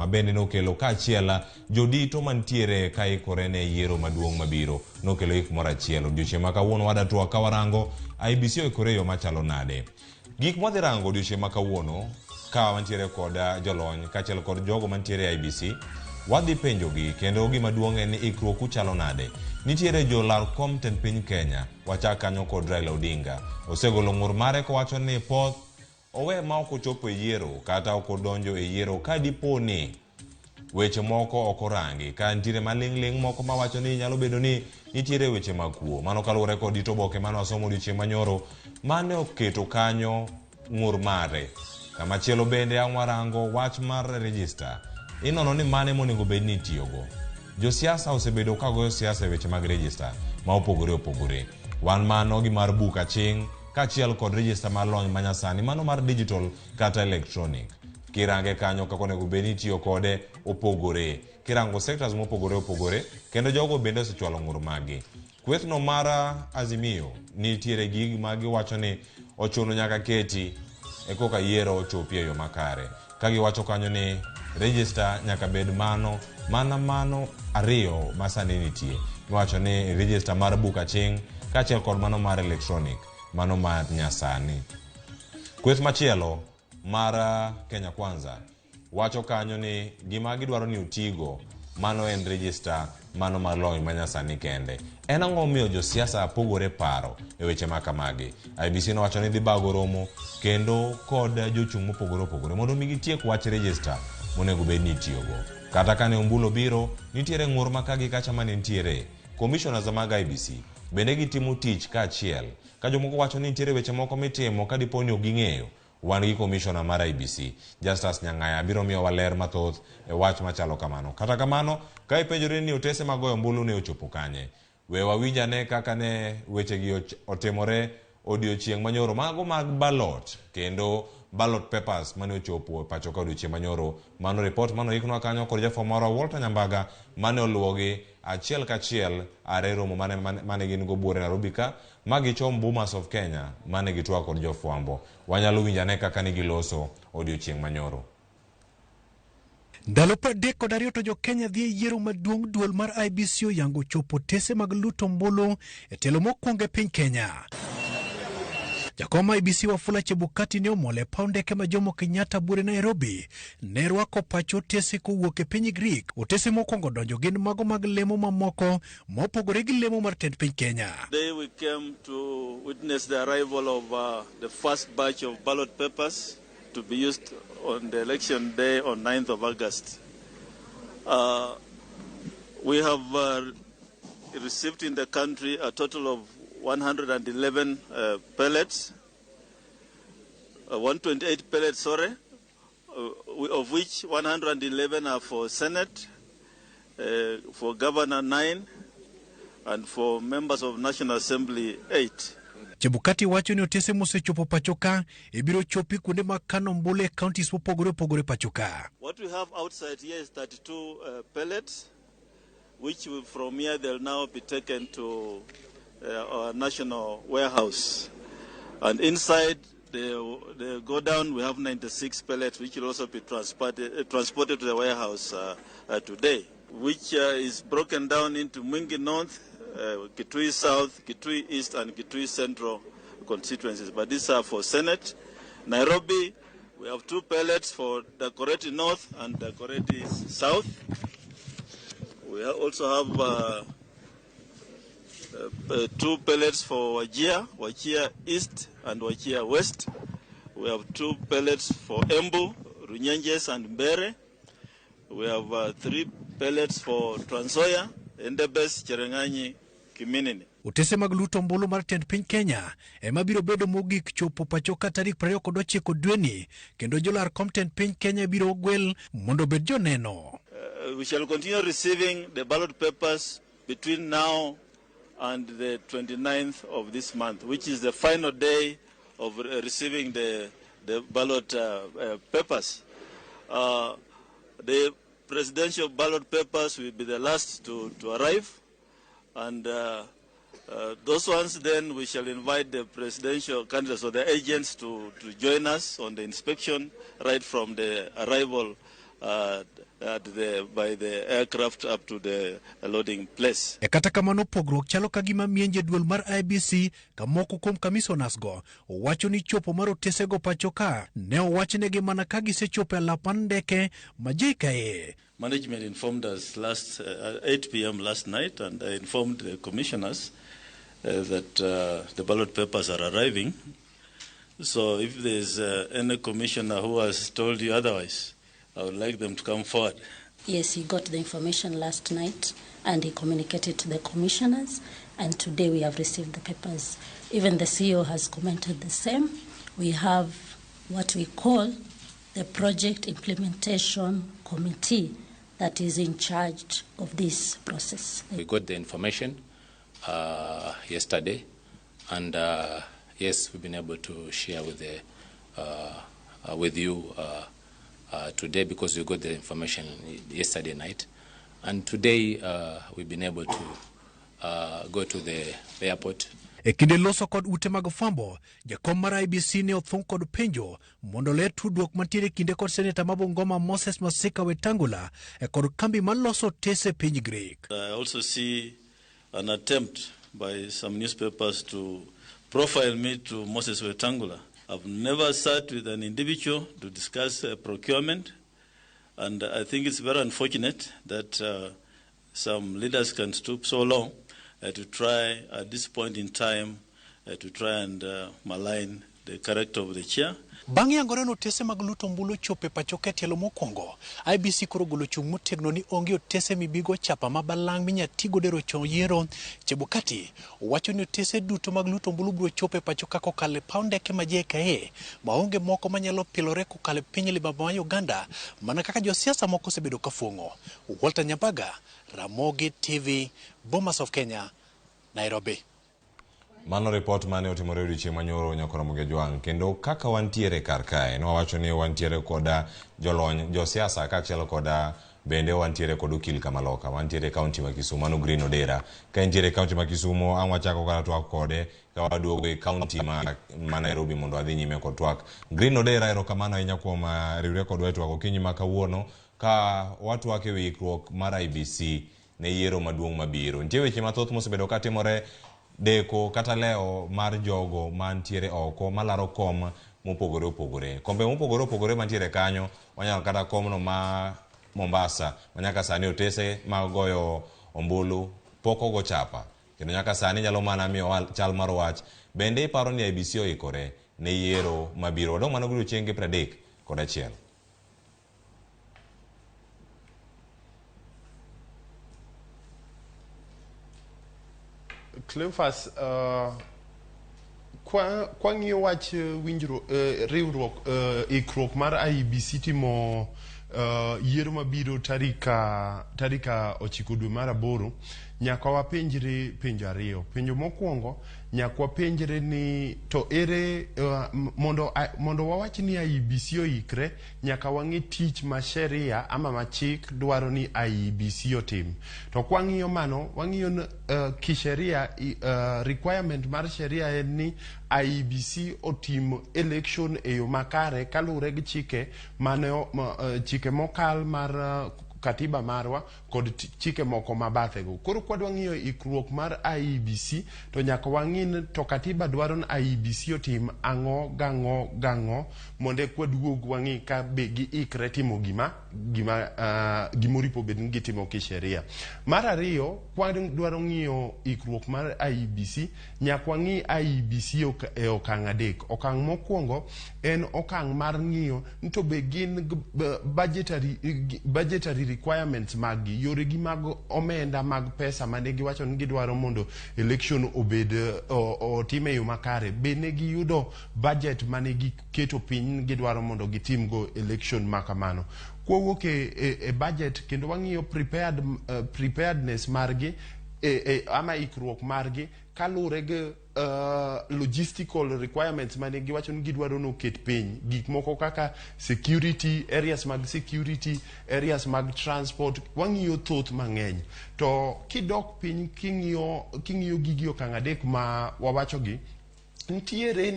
ma bende nokelo kaachiel jodito mantiere ka ikore ne yiero maduong' mabiro nokelo ik moro achiel. Odiochieng' ma kawuono wadatwa ka warango IEBC oikore e yo machalo nade. Gik mwadhi rango odiochieng' ma kawuono ka wantiere kod jolony kaachiel kod jogo mantiere e IEBC wadhi penjogi kendo gima duong' en ni ikruok uchalo nade. Nitiere jolar kom tend piny Kenya wachak kanyo kod Raila Odinga osegolo ng'ur mare kowacho ni poth owe ma ok ochopo e yiero kata ok odonjo e yiero ka dipo ni weche moko ok orangi ka nitiere maling' ling' moko mawacho ni nyalo bedo ni nitiere weche mag kuo. Mano kaluwore kod it oboke mane wasomo odiochieng' manyoro mane oketo kanyo ng'ur mare. Kamachielo bende ang' warango wach mar register. Inono ni mane monego bed ni itiyogo. Josiasa osebedo ka goyo siasa e weche mag register ma opogore opogore. Wan mano gi mar buk aching' kaachiel kod register mar lony manyasani mano mar digital kata electronic. Kirange kanyo kaka onego bed ni itiyo kode opogore. Kirango sectors mopogore opogore kendo jogo bende osechwalo ng'ur maggi. Kwethno mar Azimio nitiere gig ma giwacho ni ochuno nyaka keti e koka yiero ochopi e yo makare. Ka giwacho kanyo ni register nyaka bed mano mana mano ariyo ma sani nitie. Giwacho ni register mar buk aching' kaachiel kod mano mar electronic mano mar nyasani. Kweth machielo mar Kenya Kwanza wacho kanyo ni gima gidwaro ni otigo mano en register mano mar lony manyasani kende. En ang'o momiyo josiasa pogore paro e weche ma kamagi? IEBC nowacho ni dhi bago romo kendo kod jochung' mopogore opogore mondo mi gitiek wach register monego bed ni itiyogo. Kata kane ombulu obiro, nitiere ng'ur ma ka gi kacha mane nitiere. Commissioners mag IEBC bende gitimo tich kaachiel. Ka jomoko wacho ni nitiere weche moko mitimo ka dipo ni ok ging'eyo, wan gi commissioner mar IEBC Justus Nyang'aya biro miyowa ler mathoth e wach machalo kamano. Kata kamano, ka ipenjori ni otese mag goyo ombulu ne ochopo kanye, we wawinj ane kaka ne wechegi otimore odiochieng' manyoro mago mag ballot kendo ballot papers mane ochopo e pacho ka odiochieng' manyoro. Mano report mane oiknwa kanyo kod jafwambo marwa Walter Nyambaga mane oluwogi achiel kachiel are romo mane gin go buore Nairobi ka ma gichom Bomas of Kenya mane gitwak kod jofwambo. Wanyalo winjo ane kaka ne giloso odiochieng' manyoro. Ndalo 32 to jo-Kenya dhi e yiero maduong' duol mar IEBC oyango chopo otese mag luto ombulu e telo mokwongo e piny Kenya. Jakom IEBC Wafula Chebukati ne omol e paw ndeke ma Jomo Kenyatta buore Nairobi ne rwako pacho otese kowuok e piny Greek. Otese mokwongo donjo gin mago mag lemo mamoko mopogore gi lemo mar tend piny Kenya. Today we came to witness the arrival of the first batch of ballot papers to be used on the election day on 9th of August. We have received in the country a total of 111 pellets, 128 pellets, sorry, of which 111 are for Senate, for Governor 9, and for members of National Assembly 8. Chebukati wacho ni otese mosechopo pacho ka ibiro chopi kuonde mag kano ombulu e counties mopogore opogore pacho ka. What we have outside here is 32 pellets, which will, from here they'll now be taken to our national warehouse. And inside the go down, we have 96 pellets, which will also be transported to the warehouse today, which is broken down into Mwingi North, Kitui South, Kitui East, and Kitui Central constituencies. But these are for Senate. Nairobi, we have 2 pellets for Dagoretti North and Dagoretti South. We also have 2 pellets for Wajir, Wajir East and Wajir West. We have 2 pellets for Embu, Runyenjes and Mbere. We have 3 pellets for Trans Nzoia, Endebess, Cherangani, Kiminini. Otese mag luto ombulu mar tend piny Kenya ema biro bedo mogik chopo pacho ka tarik 29 dweni kendo jolar kom tend piny Kenya biro gwel mondo obed joneno. We shall continue receiving the ballot papers between now and the 29th of this month, which is the final day of receiving the ballot papers. The presidential ballot papers will be the last to arrive, and those ones then we shall invite the presidential candidates or the agents to join us on the inspection right from the arrival by the aircraft up to the loading place. E kata kamano pogruok chalo ka gima mienje duol mar IEBC ka moko kuom commissioners go wacho ni chopo mar otesego pacho ka ne owachnegi mana ka gisechopo e alap mar ndeke ma JKIA. Management informed us last 8 p.m. last night, and I informed the commissioners that the ballot papers are arriving. So if there's any commissioner who has told you otherwise, I would like them to come forward. Yes, he got the information last night and he communicated to the commissioners, and today we have received the papers. Even the CEO has commented the same. We have what we call the Project Implementation Committee that is in charge of this process. We got the information yesterday, and yes, we've been able to share with you today, because we got the information yesterday night, and today we've been able to go to the airport. E kinde loso kod ute mag fwambo, jakom mar IEBC ne othung' kod penjo mondo oler tudruok mantiere kinde kod seneta ma Bungoma Moses Masika Wetangula e kod kambi maloso otese e piny Greek. I also see an attempt by some newspapers to profile me to Moses Wetangula. I've never sat with an individual to discuss procurement, and I think it's very unfortunate that some leaders can stoop so low to try at this point in time to try and malign the character of the chair. Bang' yangore ni otese mag luto ombulu ochopo e pacho ka e tielo mokwongo, IEBC koro ogolo chung' motegno ni onge otese mibigo chapa ma balang' minya tigodo e rocho yiero. Chebukati wacho ni otese duto mag luto ombulu biro chopo e pacho ka kokalo e paw ndeke ma JKIA, maonge moko manyalo pilore kokalo e piny libamba ma Uganda, mana kaka josiasa moko osebedo ka fuong'o. Walter Nyambaga, Ramogi TV, Bomas of Kenya, Nairobi. Mano ripot mane otimore odiochieng' manyoro Nyakoromogi Ojwang'. Kendo kaka wantiere kar kae, ne wawacho ni wantiere koda jolony, josiasa kaachiel koda bende wantiere kod okil kamaloka. Wantiere e kaunti ma Kisumu, mano Green Odera. Ka entiere e kaunti ma Kisumu, ang' wachako kata twak kode ka waduogo e kaunti ma Nairobi mondo wadhi nyime kod twak. Green Odera, erokamano ahinya kuom riwre kodwa e twak okinyi ma kawuono ka watwak e wi ikruok mar IEBC ne yiero maduong' mabiro. Nitie weche mathoth mosebedo katimore, deko kata lewo mar jogo mantiere oko malaro kom mopogore opogore. Kombe mopogore opogore mantiere kanyo, wanyalo kata komno ma Mombasa, ma nyaka sani otese mag goyo ombulu pok ogo chapa. Kendo nyaka sani nyalo mana miyo chal mar wach. Bende iparo ni IEBC oikore ne yiero mabiro. Wadong' mana godiochienge 31. Cleophas, kwang'iyo wach winjruok, riwruok, ikruok mar IEBC timo yiero mabiro tarika 9 dwe mar 8, nyaka wapenjre penjo ariyo. Penjo mokwongo, nyaka wapenjre ni to ere mondo wawach ni IEBC oikre, nyaka wang'i tich ma sheria ama ma chik dwaro ni IEBC otim. To kwang'iyo mano, wang'iyo kisheria, requirement mar sheria en ni IEBC otim election e yo makare kaluwore gi chike mane chike mokal mar katiba marwa kod chike moko mabathego. Koro kwadwa ng'iyo ikruok mar IEBC to nyaka wang'i ni to katiba dwaro ni IEBC otim ang'o gang'o gang'o mondo eka waduog wang'i ka be giikre timo gimoripo bed ni gitimo kisheria. Mar ariyo, kwadwaro ng'iyo ikruok mar IEBC, nyaka wang'i IEBC e okang' adek. Okang' mokwongo en okang' mar ng'iyo ni to be gin budgetary requirements mag gi, yore gi mag omenda mag pesa mane giwacho ni gidwaro mondo election obed otim e yo makare, be ne giyudo budget mane giketo piny gidwaro mondo gitimgo election makamano. Kwawuok e budget kendo wang'iyo preparedness margi ama ikruok margi kaluwore gi logistical requirements mane giwacho ni gidwaro ni oket piny, gik moko kaka security, areas mag security, areas mag transport, wang'iyo thoth mang'eny. To kidok piny king'iyo gigi okang' adek ma wawachogi, Nitiere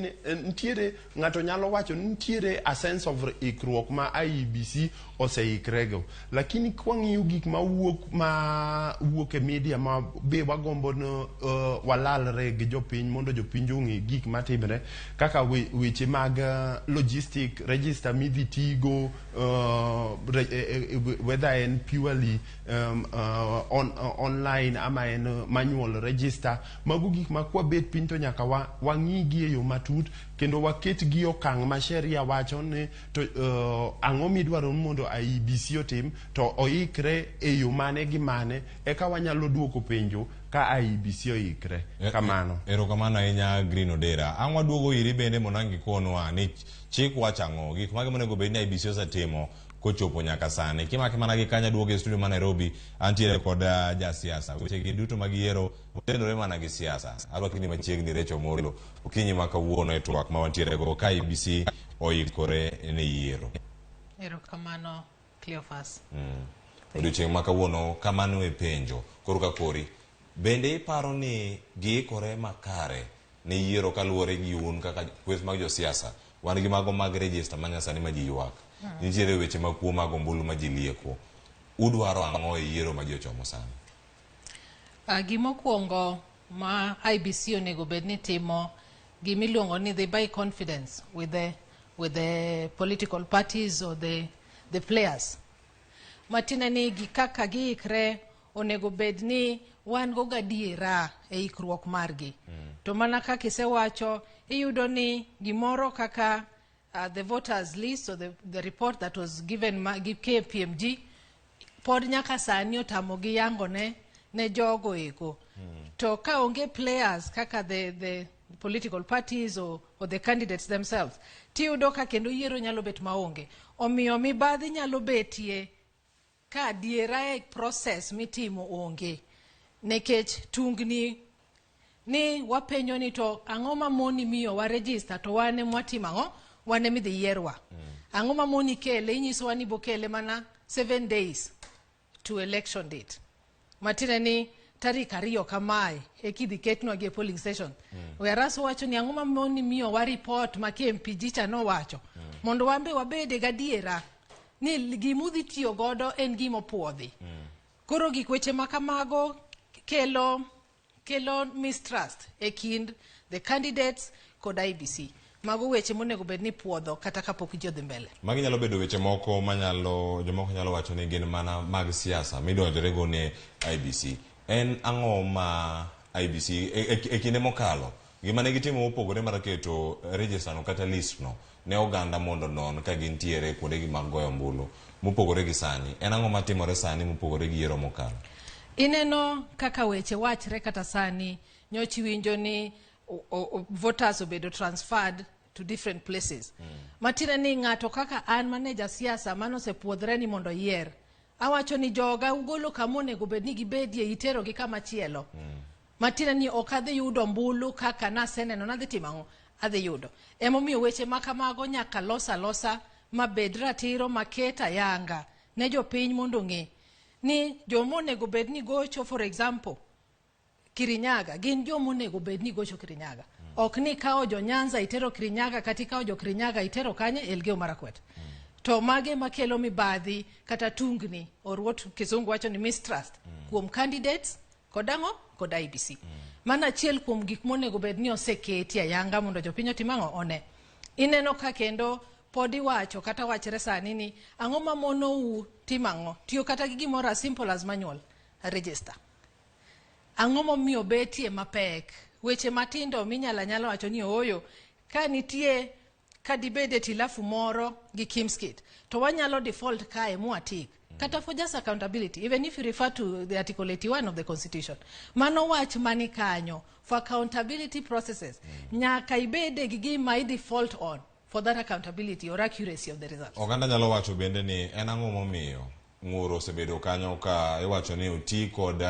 nitiere ng'ato nyalo wacho ni nitiere a sense of ikruok ma IEBC oseikrego, lakini kwang'iyo gik mawuok ma wuok e media ma be wagombo no walalre gi jopiny mondo jopiny ong'e gik matimre kaka weche mag logistic register midhi tigo whether en purely online ama en manual register. Mago gik ma kwabet piny to nyaka wang'i gi e yo matut kendo waket gi okang' ma sheria wacho ni to ang'o midwaro ni mondo IEBC otim to oikre e yo mane gi mane eka wanyalo duoko penjo ka IEBC oikre kamano. Erokamano ahinya Green Odera. Ang' waduogo iri bende mondo ang' gikonwa ni chik wacho ang'o, gik mage monego bed ni IEBC osetimo kochopo nyaka sani. Kimake mana gi kanya duogo e studio ma Nairobi, antiere kod jasiasa. Weche gi duto mag yiero otenore mana gi siasa. Arwaki ni machiegni Rachel Omolo, okinyi ma kawuono e twak ma wantiere go ka IEBC oikore ne yiero. Erokamano Cleophas. Odiochieng' ma kawuono kamano e penjo. Koro ka kori, bende iparo ni giikore makare ne yiero kaluwore gi un kaka kweth mag josiasa? Wan gi mago mag register ma nyasani ma ji ywak. Nitiere weche mag kuo mag ombulu ma ji lieko. Udwaro ang'o e yiero ma ji ochomo sani? Gimokwongo ma IEBC onego bed ni timo gimiluongo ni they buy confidence with the political parties or the players. Matiende ni gi kaka giikre onego bed ni wan go gadiera e ikruok margi. To mana kaka isewacho, iyudo ni gimoro kaka the voters list or the report that was given gi KPMG pod nyaka sani otamogi yango ne jogo eko. To ka onge players kaka the political parties or the candidates themselves, tiyudo ka kendo yiero nyalo bet maonge. Omiyo mibadhi nyalo betie ka adiera e process mitimo onge. Nikech tungni ni wapenjo ni to ang'o ma moni miyo wa register to wan ema watimo ang'o? Wan ema idhi yierwa. Ang'o ma moni kele? Inyisowa ni bokele mana 7 days to election date. Matiende ni tarik 2 kamae ekidhi ketnwa gi e polling station. Whereas wacho ni ang'o ma moni miyo wa report ma KMPG cha nowacho. Mondo wan be wabede gadiera ni gimudhi tiyo godo en gima opuodhi. Koro gik weche ma kamago kelo mistrust e kind the candidates kod IEBC. Mago weche monego bed ni puodho kata kapok ji odhi mbele. Magi nyalo bedo weche moko manyalo jomoko nyalo wacho ni gin mana mag siasa midonjore go ne IEBC. En ang'o ma IEBC e kinde mokalo gima ne gitimo mopogore mar keto register no kata list no ne oganda mondo non ka gintiere kuondegi mag goyo ombulu mopogore gi sani? En ang'o matimore sani mopogore gi yiero mokalo? Ineno kaka weche wachre kata sani nyocha iwinjo ni voters obedo transferred to different places. Matiende ni ng'ato kaka an mane jasiasa mane osepuodhre ni mondo oyier. Awacho ni joga ugolo kama onego bed ni gibedie itero gi kama chielo. Matiende ni ok adhi yudo ombulu kaka naseneno nadhi timo ang'o? Adhi yudo. Emomiyo weche ma kamago nyaka los alosa mabed ratiro maket ayanga ne jopiny mondo ong'e ni joma onego bed ni gocho, for example, Kirinyaga gin joma onego bed ni gocho Kirinyaga. Ok ni ikawo jo Nyanza itero Kirinyaga kata ikawo jo Kirinyaga itero kanye Elgeyo Marakwet. To mage makelo mibadhi kata tungni or what kizungu wacho ni mistrust kuom candidates kod ang'o kod IEBC. Mano achiel kuom gik monego bed ni oseketi ayanga mondo jopiny otim ang'o one. Ineno ka kendo pod iwacho kata wachre sani ni ang'o ma monou timo ang'o tiyo kata gi gimoro as simple as manual register. Ang'o momiyo betie mapek? Weche matindo minyalo anyala wacho ni ooyo ka nitie ka dibede tilafu moro gi KIEMS kit to wanyalo default kae mwatik kata for just accountability. Even if you refer to the article 81 of the constitution, mano wach mani kanyo for accountability processes, nyaka ibede gi gima i default on for that accountability or accuracy of the results. Oganda nyalo wacho bende ni en ang'o momiyo ng'ur osebedo kanyo ka iwacho ni oti kod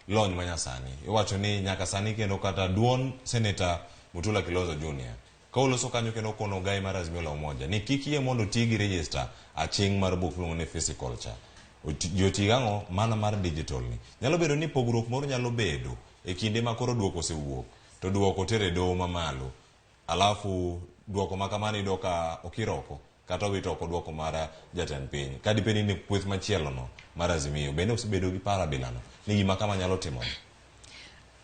lony manyasani. Iwacho ni nyaka sani kendo kata duond Senator Mutula Kilonzo Junior ka oloso kanyo kendo kono gai mar Azimio la Umoja ni kik yie mondo oti gi register aching' mar buk miluongo ni physical cha. Ji oti gang'o mana mar digital ni. Nyalo bedo ni pogruok moro nyalo bedo e kinde ma koro duoko osewuok to duoko ter e doho mamalo. Alafu duoko ma kamano iyudo ka okir oko kata owito oko duoko mar jatend piny. Ka dipo ni kweth machielo no mar Azimio bende osebedo gi paro abilano ni gima kama nyalo timore.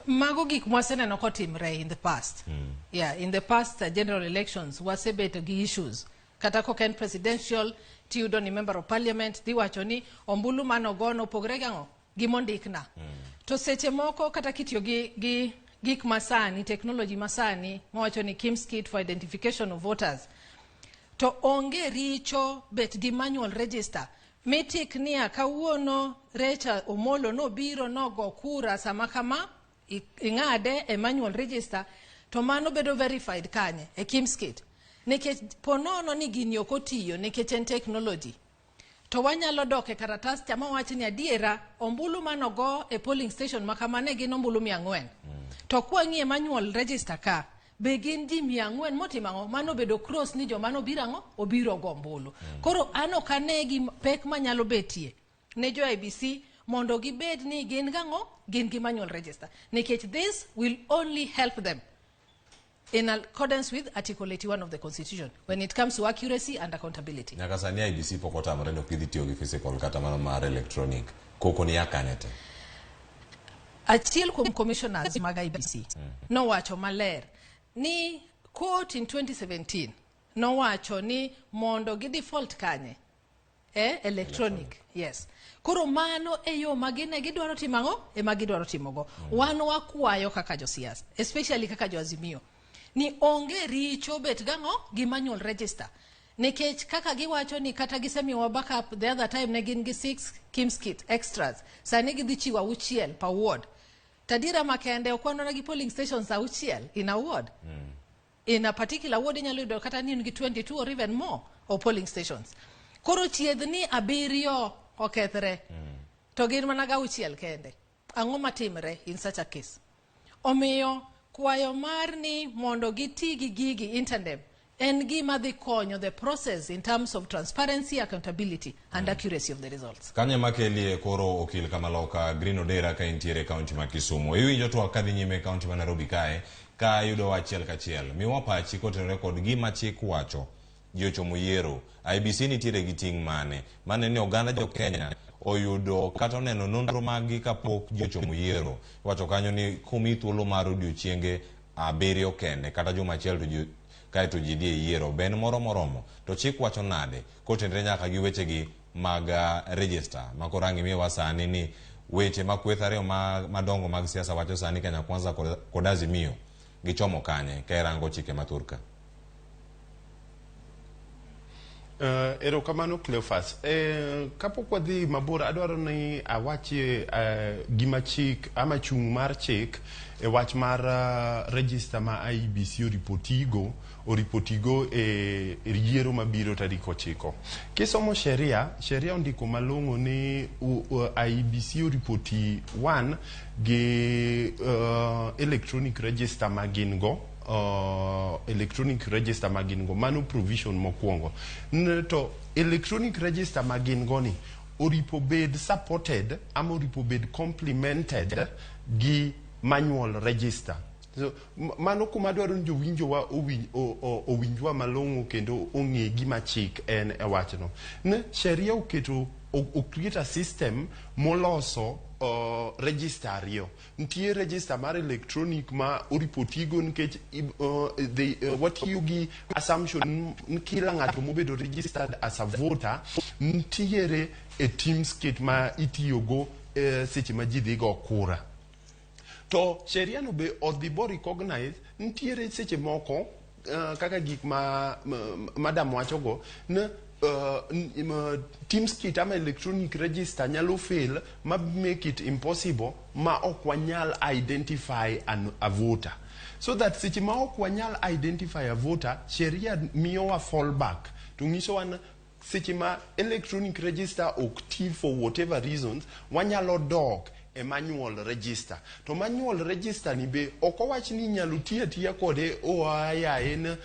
Mago gik mwaseneno kotimre in the past. Yeah, in the past general elections wasebedo gi issues. Kata kok en presidential, tiyudo ni member of parliament dhi wacho ni ombulu manogo nopogre gang'o gi mondikna. To seche moko kata kitiyo gi gik masani, technology masani, mawacho ni KIEMS kit for identification of voters, to onge richo bet gi manual register mitik niya kawuono Recha Omolo nobiro nogo kura sama kama ing'ade e manual register to mano bedo verified kanye e KIEMS kit nikech ponono ni gini ok otiyo nikech en technology to wanyalo dok e karatas cha mawach ni adiera ombulu manogo e polling station ma kama ne gin ombulu 400 to kwang'iye manual register ka be gin ji 400 motimo ang'o mano obedo cross ni joma nobiro ang'o obiro go ombulu koro an ok ane gi pek manyalo betie ne jo IEBC mondo gibed ni gin gang'o gin gi manual register nikech this will only help them in accordance with Article 81 of the Constitution when it comes to accuracy and accountability. Nyaka sani IEBC pok otamore ni ok gidhi tiyo gi physical kata mana mar electronic. Koko ni ya kanye te? Achiel kuom commissioners mag IEBC nowacho maler ni court in 2017 nowacho ni mondo gi default kanye electronic, yes. Koro mano e yo ma gine gidwaro timo ang'o ema gidwaro timogo. Wan wakwayo kaka josiasa, especially kaka jo Azimio, ni onge richo bet gang'o gi manual register nikech kaka giwacho ni kata gisemiyowa backup the other time ne gin gi 6 KIEMS kit extras, sani gidhi chiwo 6 per ward. Tadira makende ok wan mana gi polling stations 6 in a ward. In a particular ward inyalo yudo kata ni in gi 22 or even more of polling stations. Koro chiedh ni 7 okethre to gin mana ga 6 kende. Ang'o matimre in such a case? Omiyo kwayo mar ni mondo giti gi gigi in tandem en gima dhi konyo the process in terms of transparency, accountability and accuracy of the results. Kanye makelie koro okil kamaloka Green Odera ka intiere e kaunti ma Kisumu. Iwinjo twak kadhi nyime e kaunti ma Nairobi kae ka yudo achiel kachiel. Miwa pachi kotenore kod gima chik wacho. Ji ochomo yiero. IEBC nitiere gi ting' mane? Mane ni oganda jo Kenya oyudo kata oneno nonro maggi kapok ji ochomo yiero. Iwacho kanyo ni komi thuolo mar odiochienge 7 kende kata juma achiel to ji kaeto ji dhi e yiero. Be en moro moromo? To chik wacho nade? Kotenre nyaka gi wechegi mag register ma koro ang' imiwa sani ni weche ma kweth ariyo madongo mag siasa wacho sani Kenya Kwanza kod Azimio gichomo kanye ka irango chike mathur ka? Erokamano Cleophas. Kapok wadhi mabor adwaro ni awachie gima chik ama chung' mar chik e wach mar register ma IEBC oripotigo e yiero mabiro tarik 9. Kisomo sheria, sheria ondiko malong'o ni IEBC oripoti 1 gi electronic register ma gin go. Electronic register ma gin go, mano provision mokwongo. To electronic register ma gin go ni oripo bed supported ama oripo bed complemented gi manual register. So, mano kuma dwaro ni jowinjowa owinjwa malong'o kendo ong'e gima chik en e wachno. Ne sheria oketo o create a system moloso register ariyo. Nitie register mar electronic ma oripotigo nikech watiyo gi assumption ni kila ng'ato mobedo registered as a voter nitiere e TIMS kit ma itiyogo seche ma ji dhi go kura. To sheria no be odhi bo recognize nitiere seche moko kaka gik ma madam wachogo ne TIMS kit ama electronic register nyalo fail ma make it impossible ma ok wanyal identify a voter. So that seche ma ok wanyal identify a voter, sheria miyowa fallback to nyisowa ni seche ma electronic register ok ti for whatever reasons, wanyalo dok e manual register. To manual register ni be ok owach ni inyalo ti atiya kode oa yaye en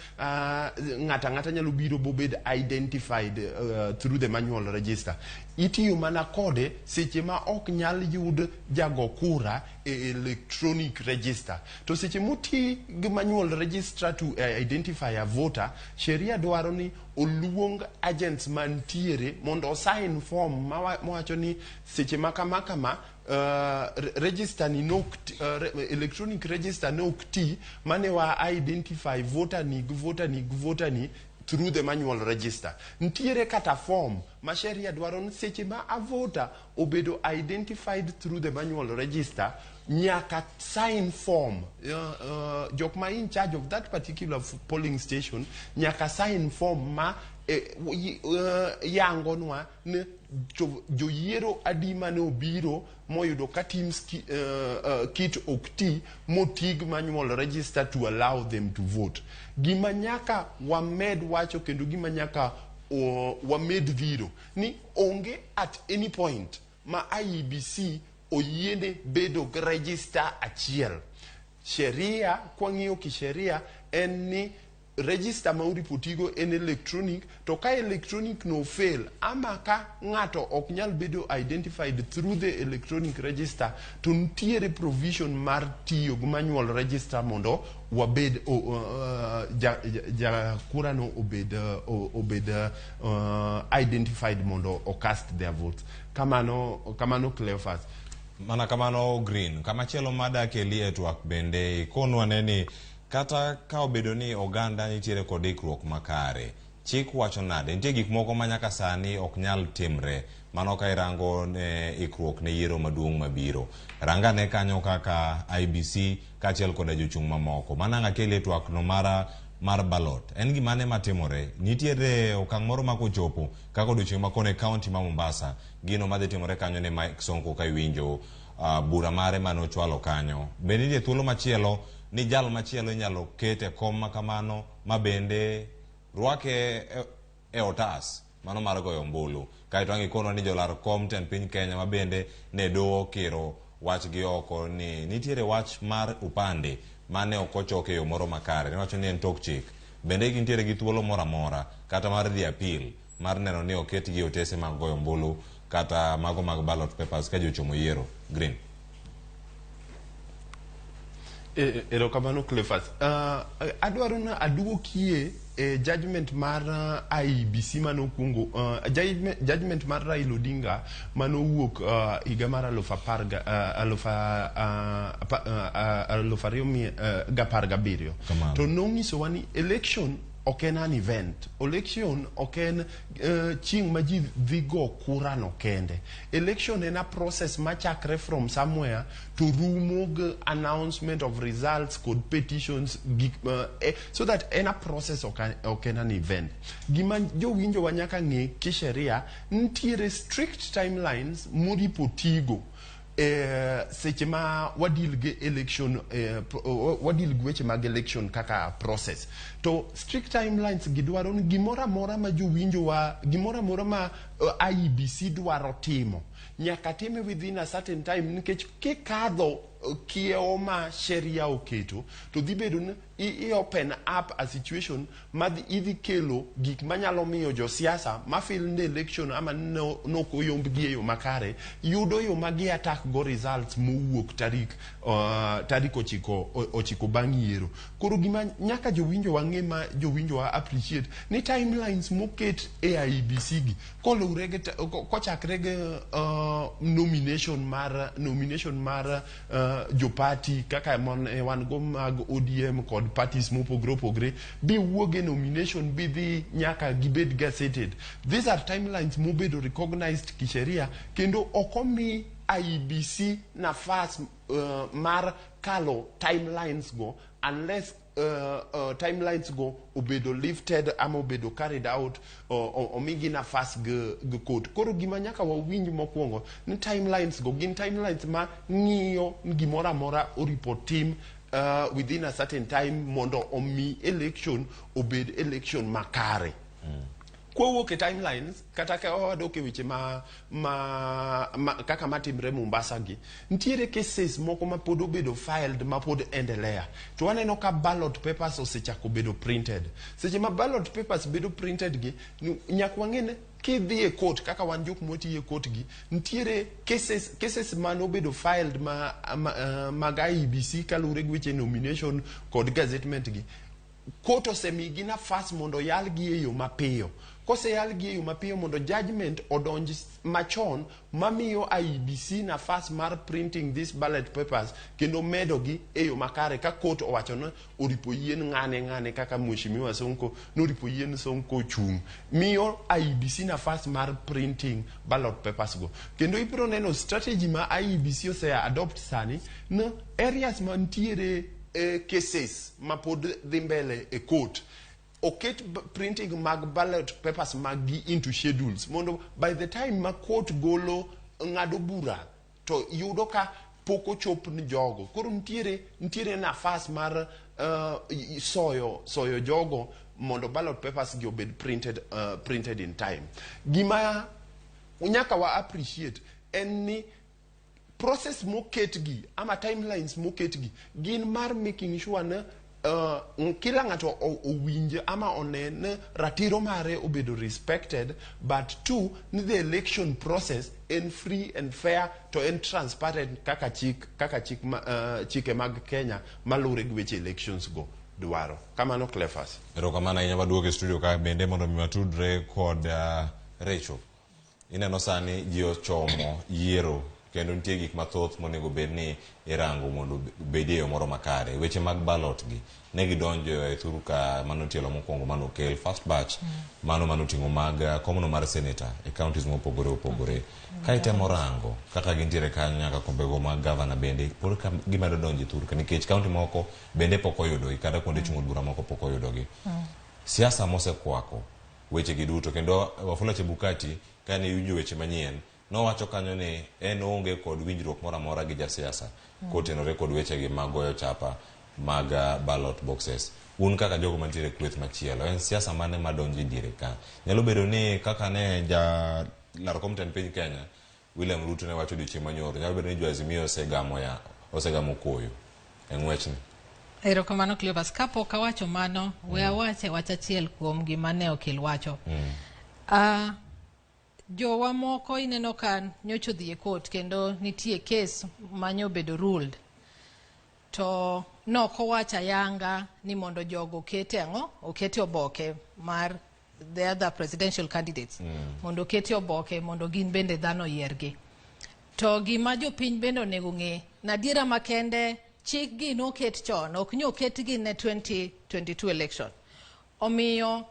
ng'ato ang'ata nyalo biro bobed identified through the manual register. Itiyo mana kode seche ma ok nyal yud jago kura e electronic register. To seche moti gi manual register to identify a voter, sheria dwaro ni oluong agents mantiere mondo osign form mawacho ni seche ma kama kama register ni nok electronic register ne ok ti mane wa identify voter ni gi voter ni gi voter ni through the manual register. Ntiere kata form ma sheria dwaro ni seche ma a voter obedo identified through the manual register nyaka sign form. Jok ma in charge of that particular polling station nyaka sign form ma yangonwa ni joyiero adi mane obiro moyudo ka TIMS kit ok ti motig manual register to allow them to vote. Gima nyaka wamed wacho kendo gima nyaka wamed dhiro ni onge at any point ma IEBC oyiene bedo gi register achiel. Sheria, kwang'iyo kisheria, en ni register ma uripotigo en electronic, to ka electronic no fail ama ka ng'ato ok nyal bedo identified through the electronic register, to nitiere provision mar tiyo gi manual register mondo wabed ja kura no obed identified mondo o cast their votes. Kamano, kamano, Cleophas. Mana kamano, Green. Kamachielo madakeli e twak bende ikonwa ne ni kata ka obedo ni oganda nitiere kod ikruok makare, chik wacho nade? Nitie gik moko ma nyaka sani ok nyal timre. Mano ka irango ne ikruok ne yiero maduong' mabiro. Rangane kanyo kaka IEBC kaachiel koda jochung' mamoko. Mana ang' akeli e twak no mar ballot. En gimane matimore? Nitiere okang' moro ma kochopo kaka odiochieng' ma kono e kaunti ma Mombasa. Gino madhi timore kanyo ne Mike Sonko ka iwinjo bura mare mane ochwalo kanyo. Bende nitie thuolo machielo ni jal machielo inyalo ket e kom ma kamano ma bende rwake e otas mano mar goyo ombulu. Kaeto ang' ikonwa ni jolar kom tend piny Kenya ma bende ne doho okiro wachgi oko ni nitiere wach mar upande mane ok ochok e yo moro makare. Niwacho ni en tok chik. Bende gintiere gi thuolo moro amora kata mar dhi appeal mar neno ni oketgi e otese mag goyo ombulu kata mago mag ballot papers ka ji ochomo yiero. Green. Erokamano, Cleophas. Adwaro na aduokie e judgment mar IEBC manokwongo, judgment mar Raila Odinga manowuok higa mar aluf apar ga, aluf, 2017. Kamano. To nong'isowa ni election ok en an event. Election ok en chieng' ma ji dhi go kura no kende. Election en a process machakre from somewhere to rumo gi announcement of results kod petitions gik, so that en a process, ok en an event. Gima jowinjowa nyaka ng'e kisheria, nitiere strict timelines moripo tigo seche ma wadeal gi election, wadeal gi weche mag election kaka process. To strict timelines gi dwaro ni gimoro amora ma jowinjowa, gimoro amora ma IEBC dwaro timo nyaka time within a certain time, nikech kikadho kiewo ma sheria oketo to dhi bedo ni i open up a situation ma idhi kelo gik manyalo miyo josiasa ma feel ni election ama nok oyombgi e yo makare yudo yo ma gi attack go results mowuok tarik 9 bang' yiero. Koro gima nyaka jowinjo wang'e, ma jowinjo wa appreciate, ni timelines moket e IEBC gi koluwre gi kochakre gi nomination mar jopati kaka mon, wan go mag ODM kod parties mopogre opogre bi wuog e nomination bi dhi nyaka gibed gazetted. These are timelines mobedo recognized kisheria kendo ok omi IEBC nafas mar kalo timelines go unless timelines go obedo lifted ama obedo carried out, omigi nafas gi court. Koro gima nyaka wawinj mokwongo ni timelines go gin timelines ma ng'iyo ni gimoro amora oripo tim within a certain time mondo omi election obed election makare. Kwawuok e timelines kata ka wadok e weche ma kaka matimre Mombasa gi, nitiere cases moko ma pod obedo filed ma pod endelea. To waneno ka ballot papers osechako bedo printed. Seche ma ballot papers bedo printed gi, nyaka wang'e ni kidhi e court kaka wan jok mwatiyo e court gi, nitiere cases manobedo filed ma mag IEBC kaluwore gi weche nomination kod gazettement gi. Court osemigi nafas mondo oyalgi e yo mapiyo. Koseyalgi e yo mapiyo mondo judgment odonj machon mamiyo IEBC nafas mar printing these ballot papers kendo medogi e yo makare ka court owacho ni oripo yien ng'ane ng'ane kaka Mheshimiwa Sonko noripo yien Sonko chung'. Miyo IEBC nafas mar printing ballot papers go. Kendo ibiro neno strategy ma IEBC ose adopt sani no areas mantiere cases ma pod dhi mbele e court oket printing mag ballot papers mag gi into schedules mondo by the time ma court golo ng'ado bura to yudo ka pok ochop ni jogo. Koro nitiere nafas mar soyo jogo mondo ballot papers gi obed printed in time. Gima nyaka wa appreciate en ni process moketgi ama timelines moketgi gin mar making sure ni kila ng'ato owinj ama one ni ratiro mare obedo respected, but two, ni the election process en free and fair to en transparent kaka chik chike mag Kenya malure gi weche elections go dwaro. Kamano, Cleophas. Erokamano ahinya. Waduogo e studio ka bende mondo mi watudre kod Rachel. Ineno sani ji ochomo yiero kendo nitie gik mathoth monego bed ni irango mondo obed e yo moro makare. Weche mag ballot gi ne gidonjo e thuru ka mano tielo mokwongo manokel first batch mano manoting'o mag komno mar senator e counties mopogore opogore. Ka itemo rango kaka gintiere kanyo nyaka kombego mag gavana bende pod ka gimedo donjo e thur ka nikech county moko bende pok oyudogi kata kuonde chungo bura moko pok oyudogi. Siasa mosekwako weche gi duto kendo Wafula Chebukati kane iwinjo weche manyien nowacho kanyo ni en oonge kod winjruok moro amora gi jasiasa kotenore kod wechegi mag goyo chapa mag ballot boxes. Un kaka jogo mantiere e kweth machielo, en siasa mane madonjo e diere ka? Nyalo bedo ni kaka ne ja lar kom tend piny Kenya William Ruto ne wacho odiochieng' manyoro, nyalo bedo ni jo Azimio osegamo koyo e ng'wechni. Erokamano, Cleophas. Kapok awacho mano, we awache wach achiel kuom gima ne okel wacho. Jowa moko ineno ka nyocha odhi e court kendo nitie case manyobedo ruled. To nok owacho ayanga ni mondo jogo okete ang'o? Okete oboke mar the other presidential candidates. Mondo okete oboke mondo gin bende dhano oyiergi. To gima jopiny bende onego ng'e, nadiera makende chik gi noket chon, ok nyo oketgi ne 2022 election. Omiyo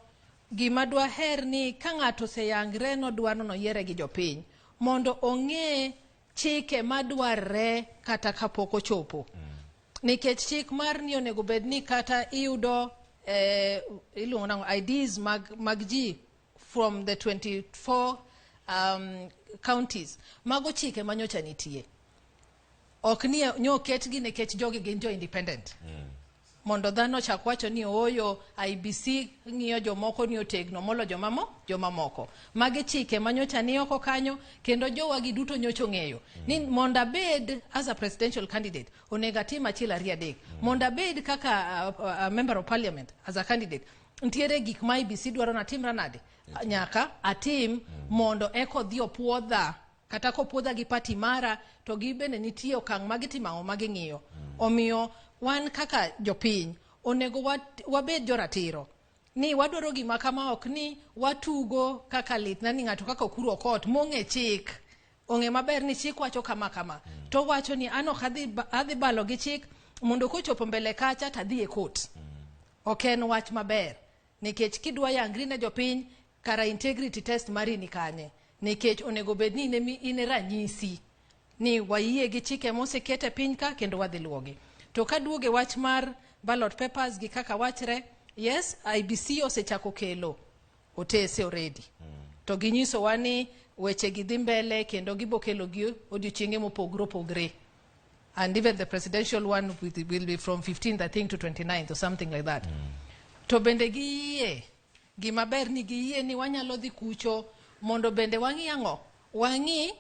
gima dwaher ni ka ng'ato oseyangre nodwaro noyiere gi jopiny, mondo ong'e chike madwarre kata kapok ochopo. Nikech chik mar ni onego bed ni kata iyudo iluongo nang'o IDs mag ji from the 24 counties. Mago chike manyocha nitie. Ok ni nyo oketgi nikech jogi gin jo independent. Mondo dhano ochak wacho ni ooyo IEBC ng'iyo jomoko ni otegno molo jomamoko. Magi chike manyocha ni oko kanyo kendo jowa gi duto nyocha ong'eyo ni mondo abed as a presidential candidate onego atim achiel ariyo adek. Mondo abed kaka member of parliament as a candidate ntiere gik ma IEBC dwaro natimra nade nyaka atim mondo eka odhi opuodha kata kopuodha gi party mara to gi bende nitie okang' ma gitimo ang'o ma ging'iyo. Omiyo wan kaka jopiny onego wabed joratiro ni wadwaro gima kama ok ni watugo kaka litna ni ng'ato kaka Ekuru Aukot mong'e chik ong'e maber ni chik wacho kama kama to wacho ni an ok adhi balo gi chik mondo kochopo mbele kacha tadhi e court. Ok en wach maber nikech kidwa yangri ne jopiny kara integrity test mari ni kanye nikech onego bed ni in e ranyisi ni wayie gi chike moseket e piny ka kendo wadhi luwogi. To kaduoge wach mar ballot papers gi kaka wachre, yes, IEBC osechako kelo otese already. To ginyisowa ni weche gi dhi mbele kendo gibo kelo gi odiochienge mopogore opogore. And even the presidential one will be from 15th, I think, to 29th or something like that. To bende giyie Gima ber ni giyie ni wanyalo dhi kucho mondo bende wang'i ang'o? Wang'i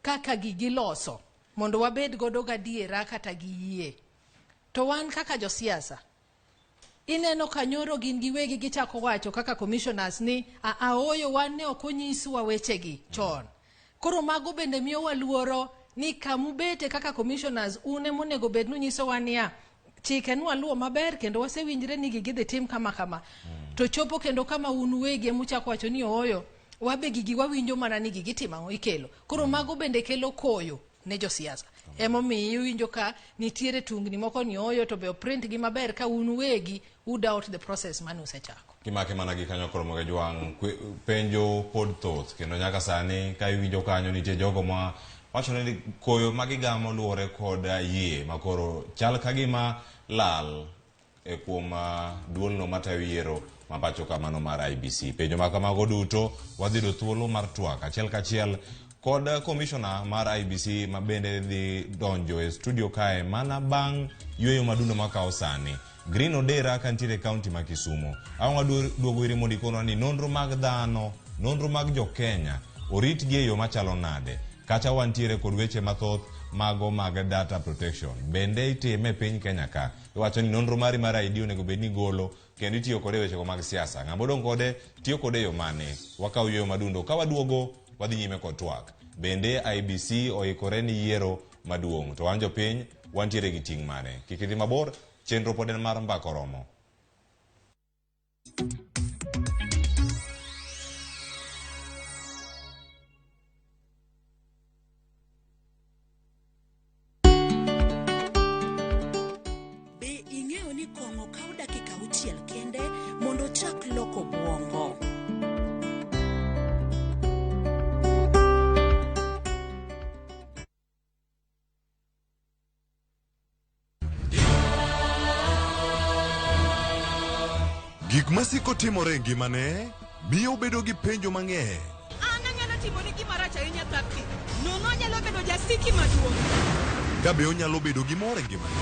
kaka gigi loso mondo wabed godo gadiera kata gi yie. To wan kaka josiasa, ineno ka nyoro gin giwegi gichako wacho kaka commissioners ni ooyo wan ne ok onyiswa wechegi chon. Koro mago bende miyowa luoro ni kamubete kaka commissioners un emonego bed nunyisowa niya chike nwaluwo maber kendo wasewinjre ni gigi dhi tim kama kama. To chopo kendo kama un uwegi emuchako wacho ni ooyo wabe gigi wawinjo mana ni gigi timo ang'o ikelo. Koro mago bende kelo koyo ne josiasa. Emomiyo iwinjo ka nitiere tungni moko ni ooyo to be oprint gi maber ka un uwegi u doubt the process mane usechako. Kimake mana gi kanyo koro moge jwang' penjo pod thoth kendo nyaka sani ka iwinjo kanyo nitie jogo ma wacho ni koyo ma gigamo luwore kod yie ma koro chal ka gima lal e kuom duolno matayo yiero ma pacho ka mano mar IEBC. Penjo ma kamago duto wadhi yudo thuolo mar twak achiel kachiel kod komishona mar IEBC ma bende dhi donjo e studio kae mana bang' yweyo madundo makawo sani. Green Odera kantiere e kaunti ma Kisumo. Ang' waduogo ire mondo ikonwa ni nonro mag dhano, nonro mag jo Kenya oritgi e yo machalo nade. Kacha wantiere kod weche mathoth mago mag data protection. Bende itime e piny Kenya ka. Iwacho ni nonro mari mar ID onego bed ni golo kendo itiyo kode e wechego mag siasa. Ng'ama odong' kode tiyo kode e yo mane? Wakawo yweyo madundo. Ka waduogo wadhi nyime kod twak. Bende IEBC oikore ni yiero maduong'. To wan jopiny wantiere gi ting' mane? Kik idhi mabor, chenro pod en mar mbaka oromo. Be ing'eyo ni kong'o kawo dakika auchiel kende mondo ochak loko obwongo? Gik masiko timore e ngimane miyo obedo gi penjo mang'eny. An anyalo timoni gima rach ahinya Thapki. Nono anyalo bedo jasiki maduong'. Ka be onyalo bedo gi mor e ngimane.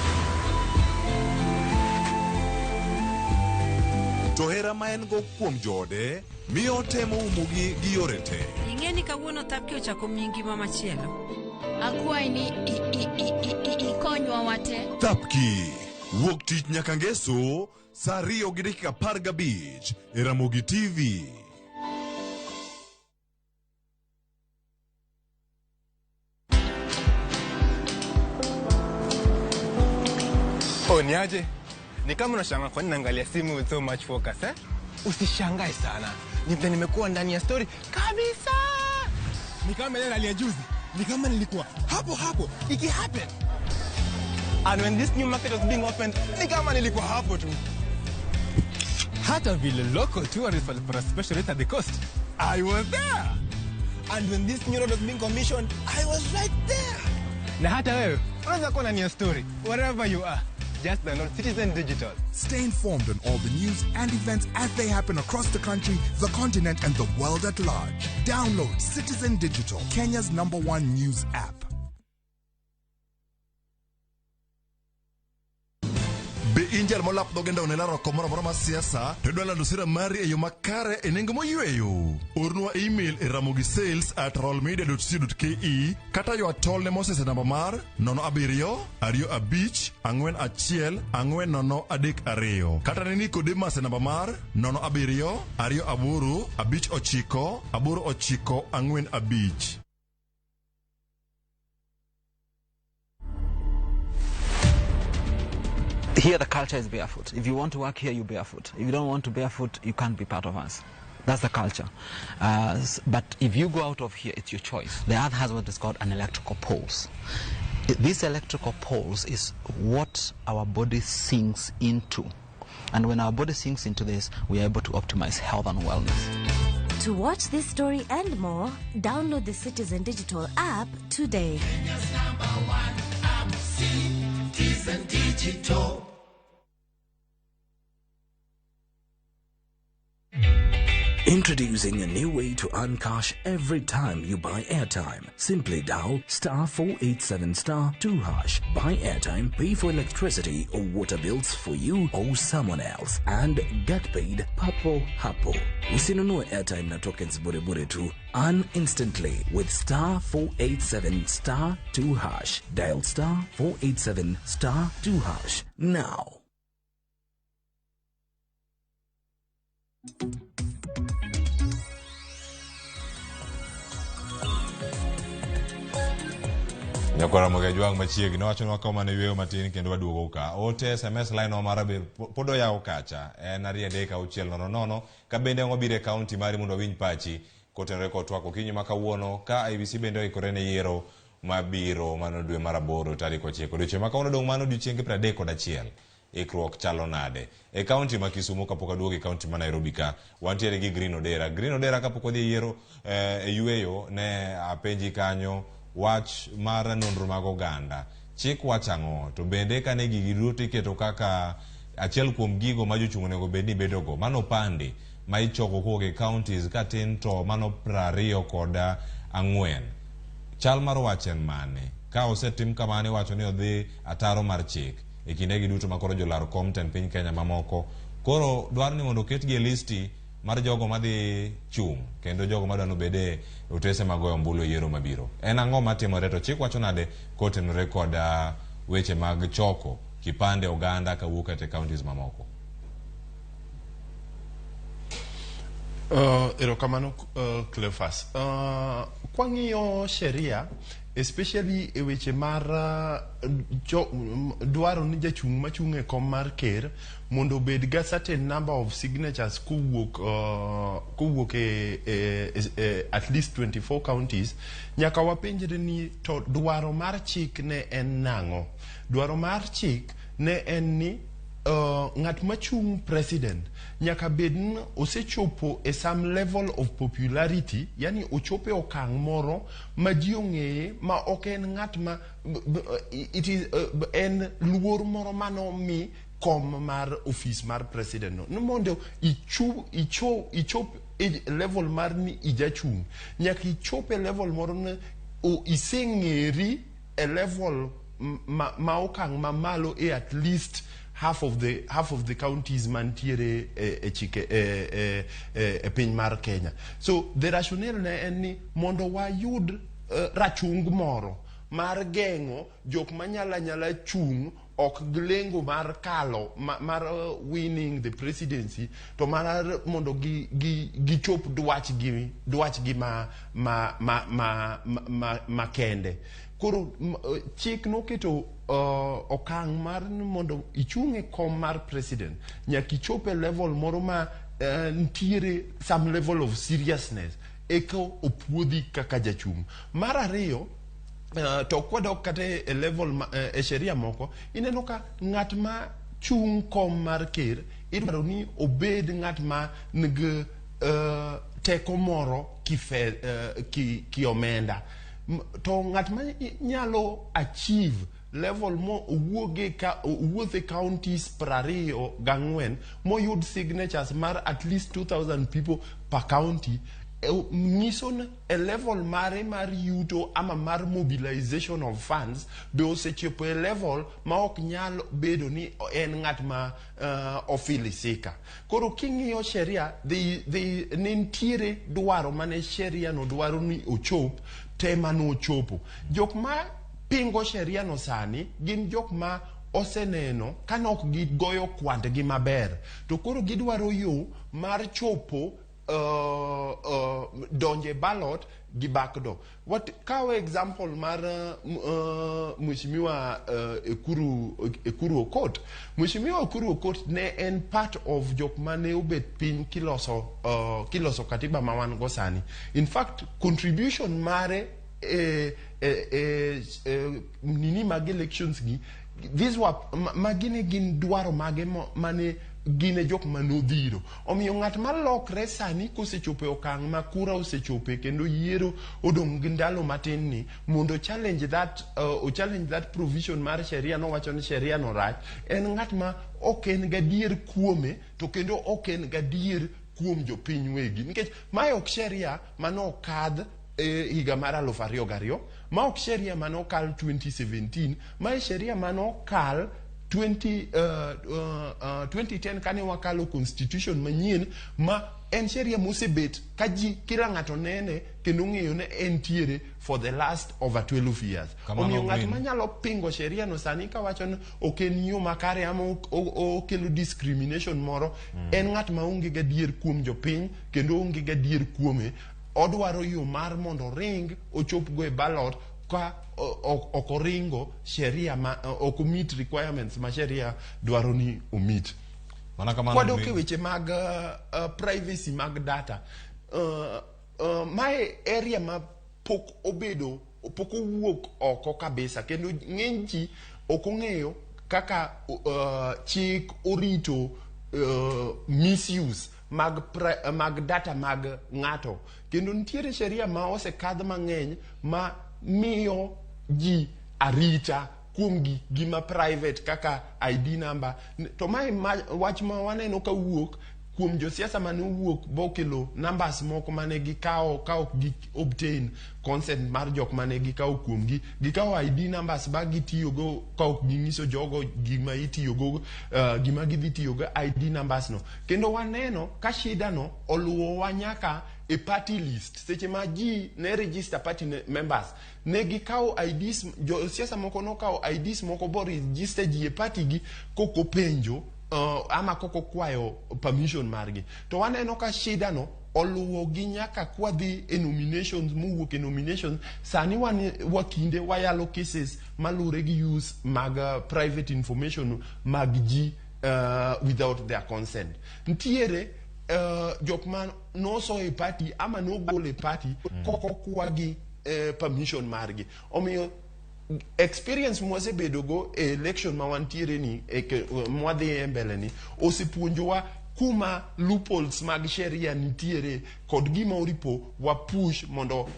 To hera ma en go kuom joode miyo otemo umogi gi yore te. Ing'e ni kawuono Thapki ochako miyi ngima machielo. Akwayi ni ikonywa wate. Thapki, wuok tich nyaka ngeso saa 2:15 e Ramogi TV. Oh, niaje? Ni kama unashangaa kwa nini naangalia simu with so much focus, eh? Usishangae sana. Ni vile nimekuwa ndani ya story kabisa. Ni kama ile ya juzi. Ni kama nilikuwa hapo hapo iki happen. And when this new market was being opened, ni kama nilikuwa hapo tu. Hata vile local tourists walipata special rate at the coast, I was there. And when this new road was being commissioned, I was right there. Na hata wewe unaweza kuwa ndani ya story wherever you are. Just download Citizen Digital. Stay informed on all the news and events as they happen across the country, the continent, and the world at large. Download Citizen Digital, Kenya's #1 news app. Be in jal molap dhoge ndawo ne laro moro amora mar siasa to idwa lando sera mari e yo makare e nengo moyweyo. Ornwa email e ramogisales@rollmedia.co.ke kata ywa tol ne Moses e namba mar 07 25 41 4032 kata ne Nicodemus e namba mar 07 28 59 89 45. Here the culture is barefoot. If you want to work here, you barefoot. If you don't want to barefoot, you can't be part of us. That's the culture. But if you go out of here, it's your choice. The earth has what is called an electrical pulse. This electrical pulse is what our body sinks into. And when our body sinks into this, we are able to optimize health and wellness. To watch this story and more, download the Citizen Digital app today. Kenya's #1 app, Citizen Digital. Introducing a new way to earn cash every time you buy airtime. Simply dial star 487 star 2 hash. Buy airtime, pay for electricity or water bills for you or someone else, and get paid papo hapo. Usinunue airtime na tokens bure bure tu. Earn instantly with star 487 star 2 hash. Dial star 487 star 2 hash now. Nyakwara Moga Jwang' machiegni wachonwa kama ne yweyo matin kendo waduogo ka. Ote SMS line wa mar abiriyo pod oyaw kacha en 2 3 6 0 0 ka bende ang' wabiro e kaunti mari mondo wawinj pachi kotenore kod twak okinyi ma kawuono ka IEBC bende oikore ne yiero mabiro mano dwe mar aboro tarik 9. Odiochieng' ma kawuono dong' mano odiochienge 31. Ikruok chalo nade? E kaunti ma Kisumu kapok aduogo e kaunti ma Nairobi ka wantiere gi Green Odera. Green Odera kapok wadhi e yiero e yweyo ne apenji kanyo wach mar nonro mag oganda. Chik wacho ang'o? To bende kane gigi duto iketo kaka achiel kuom gigo ma jochung' onego bed ni bedogo. Mano opande ma ichoko kowuok e counties ka tin to mano 24. Chal mar wach en mane? Ka osetim kamano iwacho ni odhi ataro mar chik e kindegi duto ma koro jolar kom tend piny Kenya mamoko koro dwaro ni mondo oketgi e listi mar jogo madhi chung' kendo jogo madwa nobed e otese mag goyo ombulu e yiero mabiro. En ang'o matimore to chik wacho nade kotenore kod weche mag choko kipande oganda kawuok kata e counties mamoko? Erokamano Cleophas. Kwang'iyo sheria especially e weche mar dwaro ni jachung' machung' e kom mar ker mondo obed ga certain number of signatures kowuok e at least 24 counties, nyaka wapenjre ni to dwaro mar chik ne en nang'o? Dwaro mar chik ne en ni ng'at machung' president nyaka bed ni osechopo e some level of popularity, yani ochopo e okang' moro ma ji ong'eye ma ok en ng'at ma it is en luor moro manomi kom mar ofis mar president no. Ni mondo ichop e level mar ni ijachung', nyaka ichop e level moro ni iseng'eri e level ma okang' mamalo e at least half of the counties mantiere e chike e piny mar Kenya. So the rationale ne en ni mondo wayud rachung moro mar geng'o jok manyala nyala chung' ok gilengo mar kalo mar winning the presidency, to mar mondo gichop dwachgi ma kende. Koro chik noketo okang' mar mondo ichung' e kom mar president nyaka ichop e level moro ma nitiere some level of seriousness eka opuodhi kaka jachung'. Mar ariyo, to kwadok kata e level e sheria moko, ineno ka ng'at ma chung' kom mar ker idwaro ni obed ng'at ma nigi teko moro ki omenda. To ng'at ma nyalo achieve level mo owuothe counties 24 moyud signatures mar at least 2,000 people per county, nyiso ni e level mare mar yuto ama mar mobilization of funds be osechopo e level ma ok nyal bedo ni en ng'at ma ofilisika. Koro king'iyo sheria, ne nitiere dwaro mane sheria no dwaro ni ochop tema nochopo. Jok ma pingo sheria no sani gin jok ma oseneno ka nok gigoyo kwandgi maber, to koro gidwaro yo mar chopo donje ballot gi backdoor. What kawe example mar Mheshimiwa Ekuru Aukot. Mheshimiwa Ekuru Aukot ne en part of jok mane obet piny kiloso katiba ma wan go sani. In fact, contribution mare nini mag elections gi, these were magi ne gin dwaro mage mane gin e jok manodhiro. Omiyo ng'at malokre sani kosechopo e okang' ma kura osechope kendo yiero odong' gi ndalo matin ni mondo challenge that provision mar sheria nowacho ni sheria no rach, en ng'at ma ok en gadier kuome to kendo ok en gadier kuom jopiny wegi nikech mae ok sheria mane okadh e higa mar 2002, ma ok sheria mane okal 2017, mae sheria mane okal 2010 kane wakalo constitution manyien, ma en sheria mosebet ka ji kila ng'ato nene kendo ng'eyo ne entiere for the last over 12 years. Kamano, Omiyo ng'at Green. manyalo pingo sheria no sani kawacho ni ok en yo makare ama okelo discrimination moro, en ng'at ma onge gadier kuom jopiny kendo onge gadier kuome. Odwaro yo mar mondo oring ochopgo e ballot ka ok oringo sheria ma ok meet requirements ma sheria dwaro ni o-meet. Mana kamano. Kwadok e weche mag privacy mag data, mae area ma pok obedo, pok owuok oko kabisa, kendo ng'eny ji ok ong'eyo kaka chik orito misuse mag data mag ng'ato, kendo nitiere sheria ma osekadh mang'eny ma miyo ji arita kuom gima private kaka ID number. To mae wach ma waneno kawuok kuom josiasa mane owuok bokelo numbers moko mane gikawo ka ok gi obtain consent mar jok mane gikawo kuomgi. Gikawo ID numbers ba gitiyogo ka ok ging'iso jogo gima itiyogo, gima gidhi tiyogo ID numbers no. Kendo waneno ka shida no oluwowa nyaka e party list. Seche ma ji ne register party members, ne gikawo IDs, josiasa moko nokawo IDs moko bo register ji e party gi kokopenjo ama kokokwayo permission margi. To waneno ka shida no oluwo gi nyaka kwadhi e nominations, mowuok e nominations. Sani wan wakinde wayalo cases malure gi use mag private information mag ji without their consent. Ntiere jok ma noso e party ama nogol e party kokokwa gi permission margi. Omiyo experience mwasebedogo e election ma wantiere ni e mwadhi e mbele ni osepuonjowa kuma loopholes mag sheria nitiere kod gima oripo wa push mondo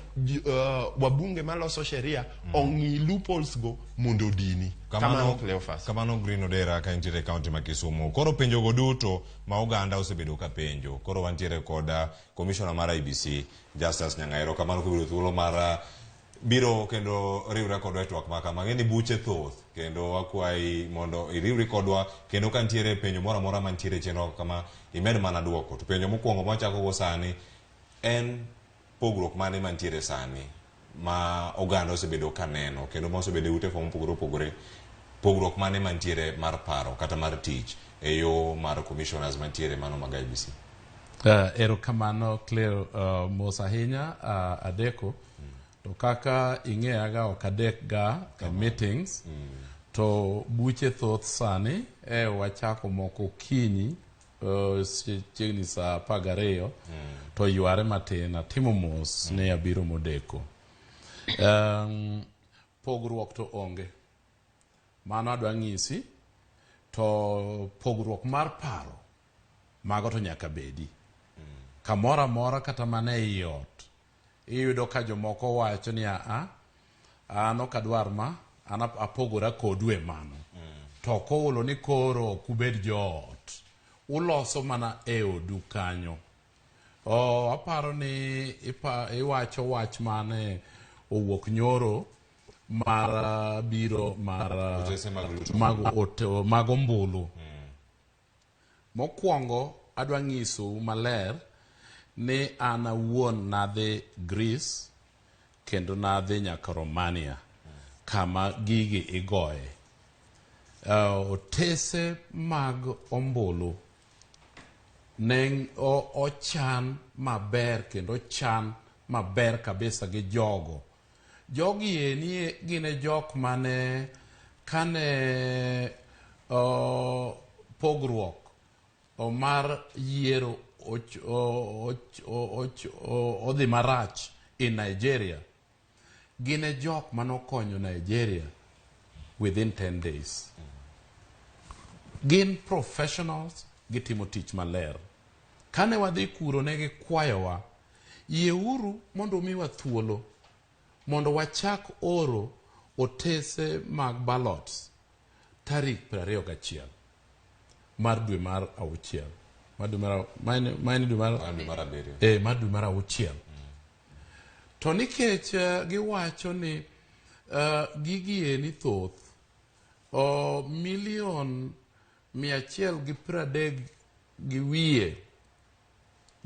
wabunge maloso sheria ong'i loopholes go mondo odini. Kamano, Cleophas. Kamano, Green Odera, ka intiere e kaunti ma Kisumu. Koro penjogo duto ma oganda osebedo ka penjo. Koro wantiere kod commissioner mar IEBC, Justus Nyang'aero. Kamano kobiro thuolo mar biro kendo riwre kodwa e twak ma kama. Ang'e ni buche thoth kendo wakwayi mondo iriwri kodwa, kendo ka nitiere penjo moro amora mantiere e chenro kama imed mana duoko. To penjo mokwongo mwachako go sani en pogruok mane mantiere sani ma oganda osebedo ka neno kendo ma osebedo e ute fwambo mopogore opogore, pogruok mane mantiere mar paro kata mar tich e yo mar commissioners mantiere mano mag IEBC? Erokamano Cleo, mos ahinya adeko. To kaka ing'eyaga, ok adek ga e meetings. To buche thoth sani e wachako moko okinyi chiegni saa 12 to yware matin atimo mos ni abiro modeko. Pogruok to onge. Mano adwa ng'isi, to pogruok mar paro mago to nyaka bedi. Kamoro amora, kata mana ei ot, iyudo ka jomoko wacho ni aa, an ok adwar ma, an apogora kodu e mano. To ok ohulo ni koro ok ubed joot. Uloso mana e odu kanyo. O, aparo ni iwacho wach mane owuok nyoro mar biro mar Otese mag luto. Mag ombulu. Mokwongo adwa nyisou maler ni an awuon nadhi Greece kendo nadhi nyaka Romania kama gigi igoye. Otese mag ombulu ne ochan maber kendo ochan maber kabisa gi jogo. Jogi eni gin e jok mane kane pogruok mar yiero odhi marach in Nigeria, gin e jok manokonyo Nigeria within 10 days. Gin professionals, gitimo tich maler. Kane wadhi kuro ne gikwayowa, yieuru mondo umiwa thuolo mondo wachak oro otese mag ballots tarik 21 mar dwe mar auchiel. Mar dwe mar ma en dwe mar mar abiriyo. Eh, mar dwe mar auchiel. To nikech giwacho ni gigi eni thoth, o milion 130 gi wiye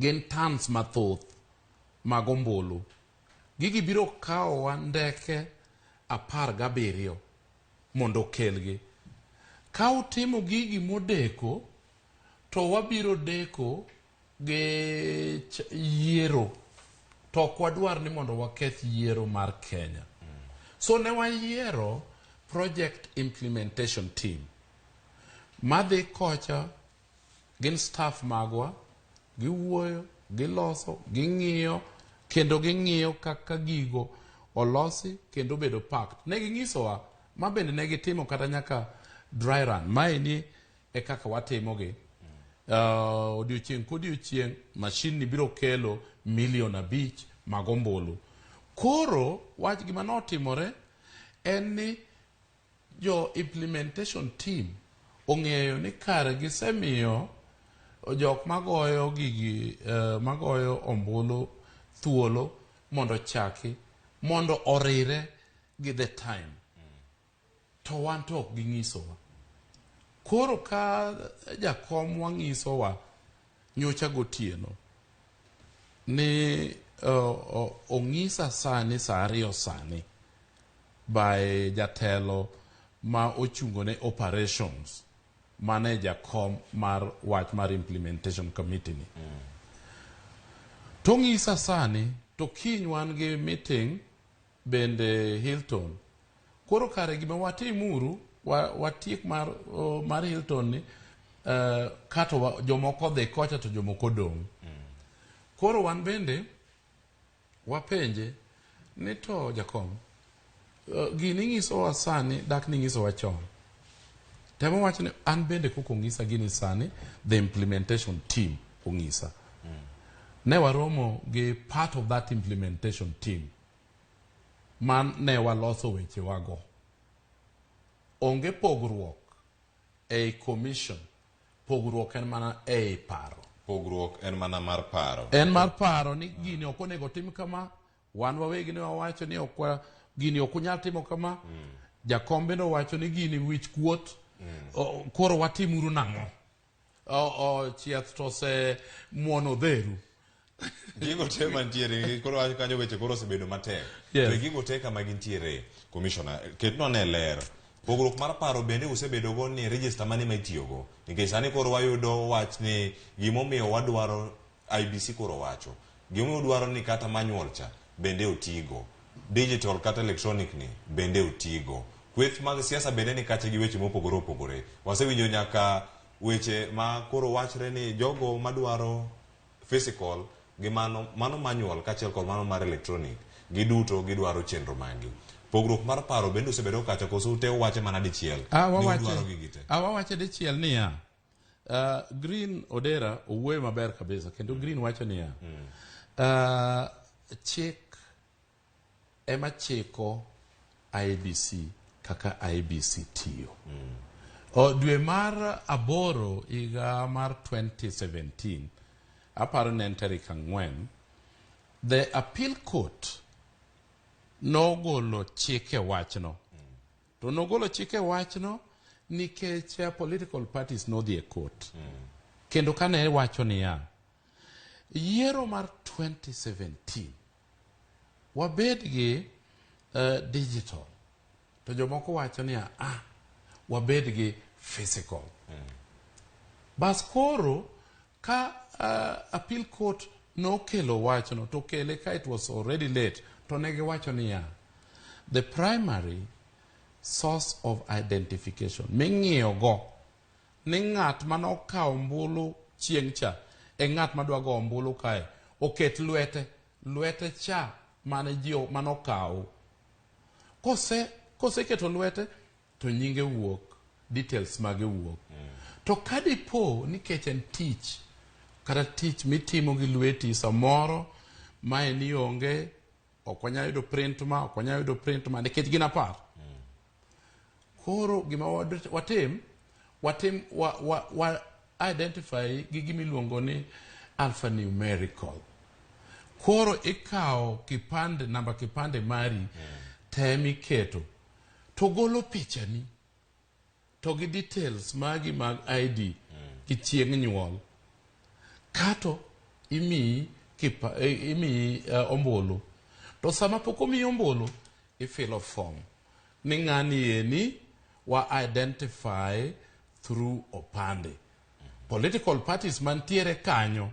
gin tons mathoth mag ombulu. Gigi biro kawowa ndeke 17 mondo okelgi. Ka utimo gigi modeko, to wabiro deko gi yiero. To ok wadwar ni mondo waketh yiero mar Kenya. So ne wayiero project implementation team. Madhi kocha gin staff magwa, giwuoyo, giloso, ging'iyo, kendo ging'iyo kaka gigo olosi kendo obedo packed. Ne ging'isowa, ma bende ne gitimo kata nyaka dry run. Maeni e kaka watimogi. Odiochieng' kodiochieng' machine ni biro kelo milion 5 mag ombulu. Koro wach gima notimore en ni jo implementation team ong'eyo ni kare gisemiyo jok magoyo gigi magoyo ombulu thuolo mondo chaki mondo orire gi the time. To wan to ok ging'isowa. Koro ka jakom wang'isowa nyocha gotieno ni ong'isa sani saa 2 sani by jatelo ma ochungo ne operations mane jakom mar wach mar implementation committee ni. To ng'isa sani to kiny wan gi meeting bende Hilton. Koro kare gima watimuru watiek mar Hilton ni kato jomoko dhi kocha to jomoko dong'. Koro wan bende wapenje ni to jakom gini ng'isowa sani dak ni ng'isowa chon. Temo wacho ni an bende koko ng'isa gini sani the implementation team ong'isa. Ne waromo gi part of that implementation team man ne waloso weche wago. Onge pogruok ei commission, pogruok en mana ei paro. Pogruok en mana mar paro. En mar paro ni gini ok onego tim kama, wan wawegi ne wawacho ni ok gini ok unyal timo kama. Jakom bende owacho ni gini wich kuot. Koro watimuru nang'o? Chieth to ose muono dheru. Gigo te mantiere, koro wach kanyo weche koro osebedo matek. Yes. To gigo te kama gintiere, Commissioner, ketnwa ne ler. Pogruok mar paro bende usebedo go ni register mane ma itiyogo. Nikech sani koro wayudo wach ni gimomiyo wadwaro IEBC koro wacho. Gimomiyo udwaro ni kata manual cha bende otigo. Digital kata electronic ni bende otigo. Kweth mag siasa bende ni kacha gi weche mopogore opogore. Wasewinjo nyaka weche ma koro wachre ni jogo madwaro physical gi mano manual kaachiel kod mano mar electronic giduto gidwaro chenro magi. Pogruok mar paro bende osebedo kacha koso ute uwache mana dichiel ni udwaro gigi te. Wawache dichiel niya, Green Odera owuoyo maber kabisa kendo Green wacho niya, chik ema chiko IEBC kaka IEBC tiyo. Dwe mar 8 higa mar 2017, aparo ne en tarik 4, the appeal court nogolo chike wachno. To nogolo chike wachno nikech political parties nodhi e court. Kendo kane wacho niya, yiero mar 2017 wabed gi digital. To jomoko wacho niya, wabed gi physical. Bas koro ka appeal court nokelo wachno to kele ka it was already late to ne giwacho niya, the primary source of identification ming'iyo go ni ng'at manokawo ombulu chieng' cha e ng'at madwa go ombulu kae oket lwete cha mane ji manokawo. Koseketo lwete to nyinge wuok, details mage wuok. To kadipo nikech en tich kata tich mitimo gi lweti samoro mae ni onge, ok wanyal yudo print ma, ok wanyal yudo print ma nikech gin 10. Koro gima watim identify gi gima iluongo ni alphanumerical. Koro ikawo kipande, namba kipande mari te miketo to golo pichani to gi details magi mag ID gi chieng' nyuol. Kato imiyi kipa, imiyi ombulu. To sama pok omiyi ombulu, ifilo form ni ng'ani eni wa identify through opande. Political parties mantiere kanyo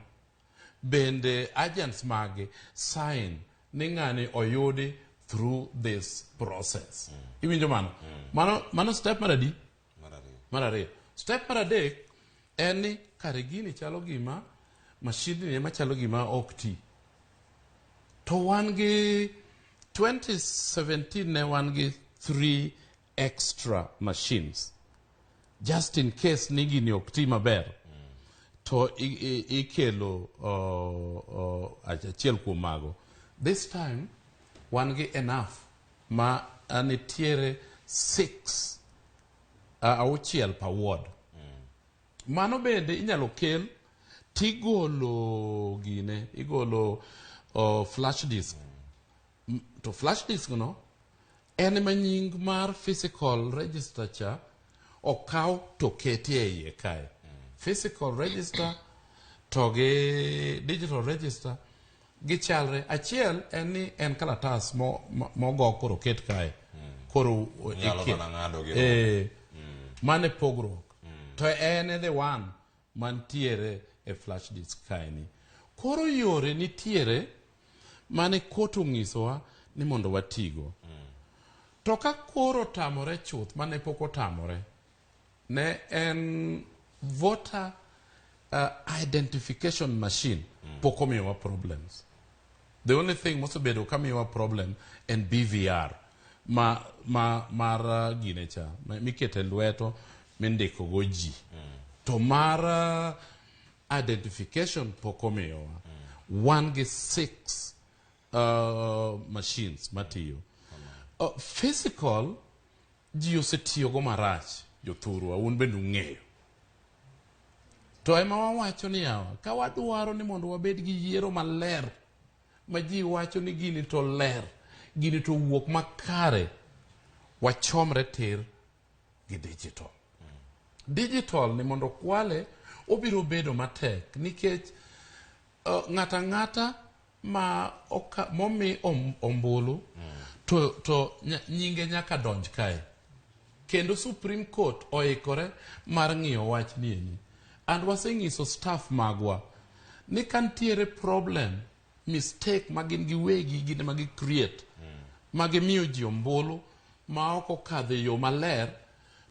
bende agents magi sign ni ng'ani oyudi through this process. Iwinjo mano? Mano step mar adi? Mar ariyo. Step mar adek en ni kare gini chalo gima mashindni ema chalo gima ok ti. To wan gi 2017 ne wan gi 3 extra machines just in case ni gini ok ti maber to ikelo achiel kuom mago. This time wan gi enough ma nitiere 6 auchiel per ward. Mano bende inyalo kel tigolo gine, igolo flash disk. To flash disk no en ma nying mar physical register cha okaw to keti e iye kae. Physical register to gi digital register gichalre. Achiel en ni en kalatas mogo koro ket kae. Koro Nyalo mana ng'ado gi Mane pogruok. To en the one mantiere e flash disk kae ni. Koro yore nitiere mane kot ong'isowa ni mondo watigo. To ka koro otamore chuth, mane pok otamore, ne en voter identification machine pok omiyowa problems. The only thing mosebedo ka miyowa problem en BVR ma mar gine cha mikete lweto mindiko go ji. To mar identification pok omiyowa. Wan gi 6 machines matiyo. Physical ji osetiyogo marach jothurwa, un bende ung'eyo. To ema wawacho ni yawa, ka wadwaro ni mondo wabed gi yiero maler ma ji wacho ni gini to ler, gini to wuok makare, wachomre tir gi digital. Digital ni mondo kwale obiro bedo matek nikech ng'ata ang'ata ma momi ombulu to nyinge nyaka donj kae. Kendo Supreme Court oikore mar ng'iyo wach ni eni. And waseng'iso staff magwa ni ka nitiere problem, mistake ma gin giwegi gin ema gi create, ma gimiyo ji ombulu ma ok okadho e yo maler,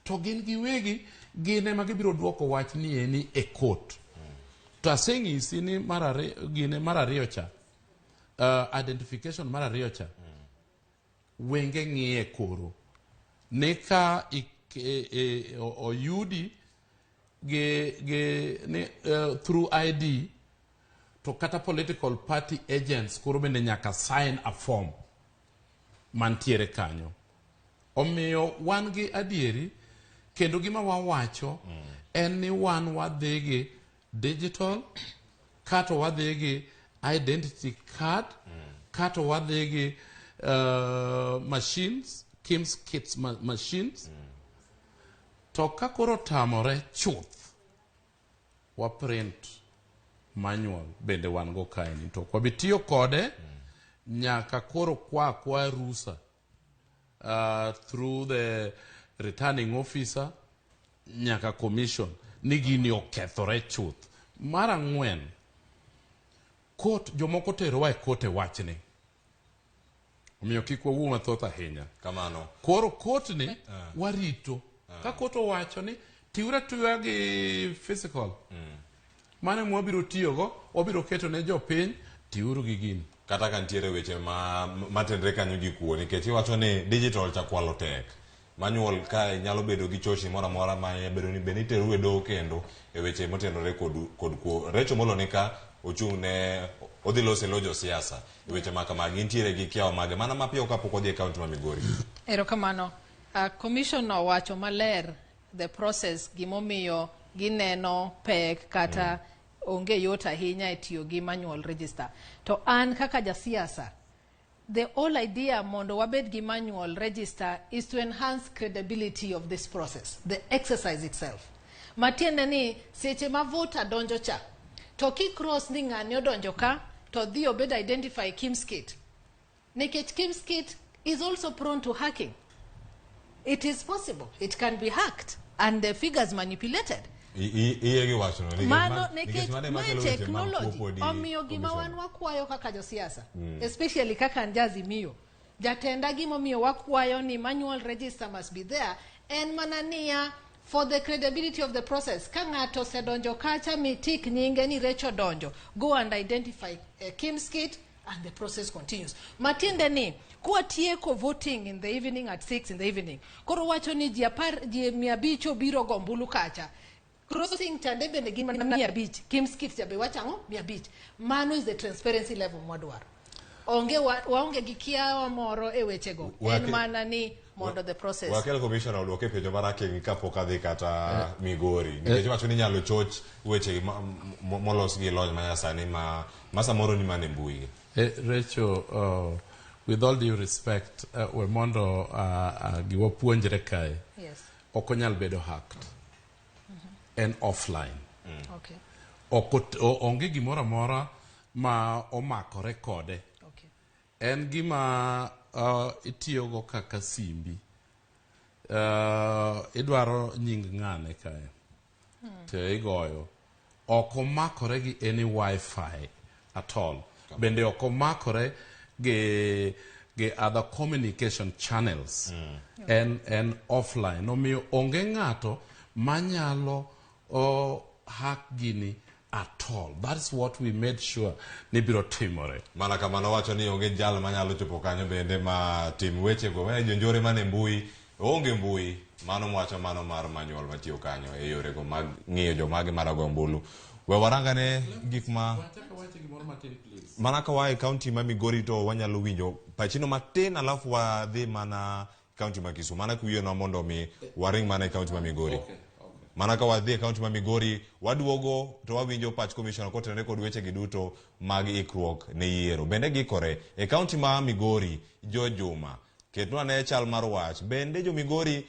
to gin giwegi gin ema gibiro duoko wach ni eni e court. To aseng'isi ni mar ariyo, gine mar ariyo cha, identification mar ariyo cha, wenge ng'iye koro. Ni ka oyudi gi ni through ID, to kata political party agents koro bende nyaka sign a form mantiere kanyo. Omiyo wan gi adieri kendo gima wawacho en ni wan wadhi gi digital, kato wadhi gi identity card, kato wadhi gi machines, KIEMS kits machines. To ka koro tamore chuth, wa print manual bende wan go kae ni to ok wabi tiyo kode nyaka koro kwa rusa through the returning officer nyaka commission ni gini okethore chuth. Mar ang'wen, court jomoko terowa e court e wachni. Omiyo kik wawuo mathoth ahinya. Kamano. Koro court ni warito. Ka court owacho ni tiura atiya gi physical. Mano ema wabiro tiyogo, wabiro keto ne jopiny tiuru gi gini. Kata ka nitiere weche ma matenre kanyo gi kuo, nikech iwacho ni digital cha kwalo tek. Manual ka nyalo bedo gi chochni moro amora ma bedo ni bende iteru e doho kendo e weche motenore kod kuo. Recho Molo ni ka ochung' ne odhi loso e lo josiasa e weche ma kamagi, gintiere gi kiawa mage mana mapiyo kapok odhi e kaunti ma Migori. Erokamano. Commission owacho maler the process gimomiyo gineno pek kata onge yot ahinya e tiyo gi manual register. To an kaka jasiasa, the whole idea mondo wabed gi manual register is to enhance credibility of this process, the exercise itself. Matiende ni seche ma voter donjo cha, to kicross ni ng'ani odonjo ka, to dhi obed identify KIEMS kit. Nikech KIEMS kit is also prone to hacking. It is possible. It can be hacked and the figures manipulated. Iye gi wachono nikech Mano nikech nikech mano ema mae kelo weche mag technology kuo podi, omiyo gima Commissioner. wan wakwayo kaka josiasa, especially kaka an Jaazimio jatenda, gimomiyo wakwayo ni manual register must be there en mana niya, for the credibility of the process. Ka ng'ato osedonjo kacha mitik nyinge ni Recho donjo, go and identify KIEMS kit and the process continues. Matiende ni kwatieko voting in the evening at 6 in the evening, koro wacho ni ji 10, ji 500 obiro go ombulu kacha, crossing chande bende gin mana 500, KIEMS kit cha be wacho ang'o, 500. Mano is the transparency level mwadwaro. Onge waonge gi kiawa moro e wechego, en mana ni mondo the process Wakel commissioner odwoke penjo mar hacking kapok adhi kata Migori, nikech iwacho ni inyalo choch weche molos gi lony manyasani ma samoro ni mana e mbui. Rachel, with all due respect, we mondo giwapuonjre kae. Ok onyal bedo hacked. En offline. Ok onge gimoro amora ma omakore kode. En gima itiyogo kaka simbi. Idwaro nying ng'ane kae. To igoyo. Ok omakore gi any wifi at all. Bende ok omakore gi other communication channels. En offline. Omiyo onge ng'ato manyalo hack gini at all. That's what we made sure ni biro timore. Mana kamano wacho ni onge jal manyalo chopo kanyo bende ma tim wechego. We jonjore mane mbui, onge mbui. Mano mwacho mano mar manual matiyo kanyo e yorego mag ng'iyo jomage marago ombulu. We warangane gik ma mana ka waa e kaunti ma Migori to wanyalo winjo pachino matin, alafu wadhi mana kaunti ma Kisumu. Mana kuyienwa mondo mi waring mana e kaunti ma Migori. Mana ka wadhi e kaunti ma Migori, waduogo to wawinjo pach commissioner kotenore kod wechegi duto mag ikruok ne yiero. Bende gikore e kaunti ma Migori, Jo Juma, ketnwa ne chal mar wach. Bende jo Migori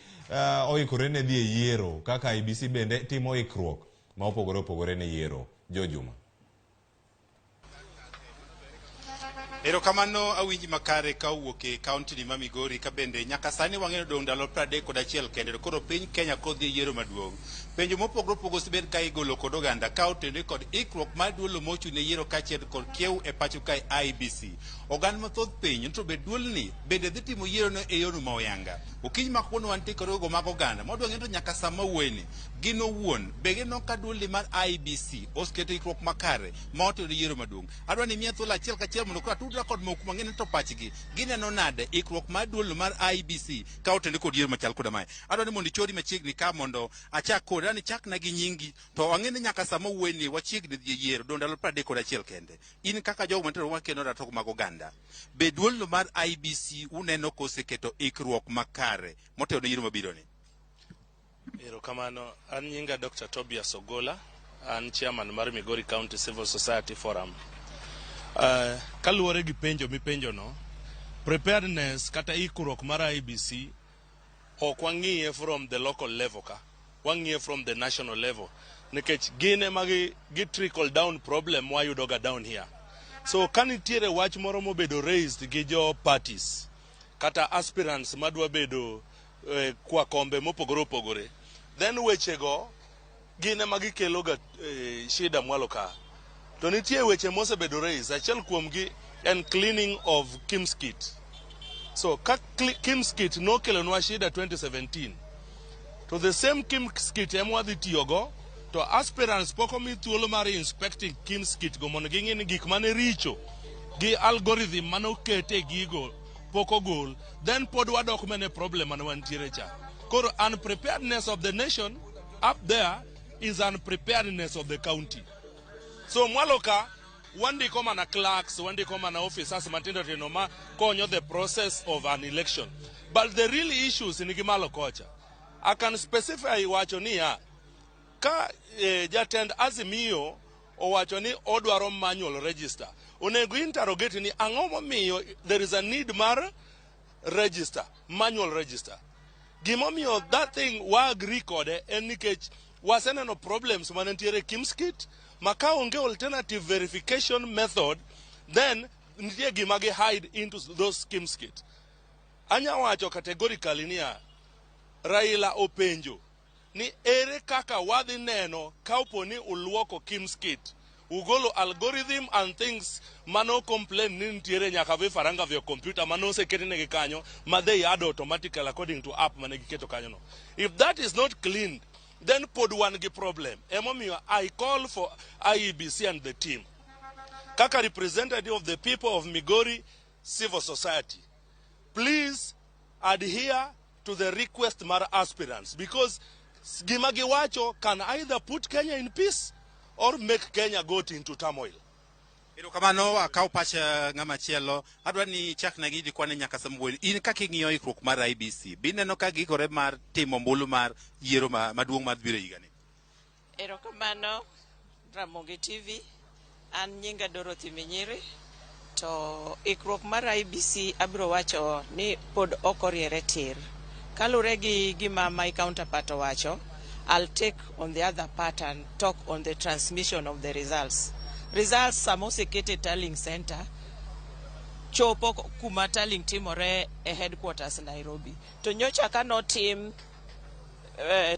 oikore ne dhi e yiero kaka IEBC bende timo ikruok ma opogore opogore ne yiero. Jo Juma. Erokamano awinji makare ka owuok e kaunti ni ma Migori, ka bende nyaka sani wang'eyo dong' ndalo 31 kende to koro piny Kenya kodhi e yiero maduong'. Penjo mopogore opogore osebed ka igolo kod oganda ka otenore kod ikruok mar duolo mochung' ne yiero kaachiel kod kiew e pacho kae IEBC. Oganda mathoth penjo ni to be duolni bende dhi timo yierono e yorno ma oyanga. Okinyi ma kawuono wantie kod gogo mag oganda ma wadwa ng'eyo to nyaka sama wuoyeni gin owuon be gineno ka duolni mar IEBC oseketo ikruok makare ma otenore yiero maduong'. Adwa ni imiya thuolo achiel kachiel mondo koro atudra kod moko mang'eny ni to pachgi gineno nade ikruok mar duolno mar IEBC ka otenore kod yiero machal koda mae. Adwa ni mondo ichori machiegni ka mondo achak kodi. Adwa ni ichakna gi nyingi to wang'e ni nyaka sama wuoyeni wachiegni dhi e yiero dong' ndalo 31 kende. In kaka jogo mantiere wakeno ratiro mag oganda, be duolno mar IEBC uneno koseketo ikruok makare motelo ne yiero mabiro ni? Erokamano, an nyinga Dr. Tobias Ogola, an chairman mar Migori County Civil Society Forum. Kaluwore gi penjo mipenjono, preparedness kata ikruok mar IEBC ok wang'iye from the local level ka, wang'iye from the national level nikech gin ema gi trickle down problem mwayudo ga down here. So ka nitiere wach moro mobedo raised gi jo parties kata aspirants madwa bedo kwa kombe mopogore opogore, then wechego gin ema gikelo ga shida mwalo ka. To nitie weche mosebedo raised, achiel kuomgi en cleaning of KIEMS kit. So ka KIEMS kit nokelonwa shida 2017, to the same KIEMS kit ema wadhi tiyogo, to aspirants pok omi thuolo mar inspecting KIEMS kit go mondo ging'e ni gik mane richo gi algorithm mane oket e gigo pok ogol, then pod wadok mene problem mane wantiere cha. Koro unpreparedness of the nation up there is unpreparedness of the county. So mwalo ka wandiko mana clerks, wandiko mana officers matindo tindo ma konyo the process of an election. But the real issues nigi malo kocha. I can specify wacho niya, Ka jatend Azimio owacho ni odwaro manual register, onego interrogate ni ang'o momiyo there is a need mar register, manual register. Gimomiyo that thing wa agree kode en nikech waseneno problems mane nitiere e KIEMS kit ma ka onge alternative verification method then nitie gima gi hide into those KIEMS kit. Anya wacho categorically niya, Raila openjo ni ere kaka wadhi neno ka opo ni uluoko KIEMS kit, ugolo algorithm and things mano complain ni nitiere nyaka vifaranga vya computer mano oseketnegi kanyo ma they add automatically according to app mane giketo kanyo no. If that is not cleaned, then pod wan gi problem. Emomiyo I call for IEBC and the team kaka representative of the people of Migori civil society, please adhere to the request mar aspirants, because gima giwacho can either put Kenya in peace or make Kenya go into turmoil. Erokamano, akaw pach ng'ama chielo. Adwa ni ichakna gi dikwane nyaka Samuel. In kaka ing'iyo ikruok mar IEBC, bineno ka giikore mar timo ombulu mar yiero maduong' mar biro higani? Erokamano Ramogi TV. An nyinga Dorothy Minyiri. To ikruok mar IEBC abiro wacho ni pod ok oriere tir. Kalure gi gima my counterpart owacho, I'll take on the other part and talk on the transmission of the results. Results sama oseket e tallying center chopo kuma tallying timore e headquarters Nairobi. To nyocha ka notim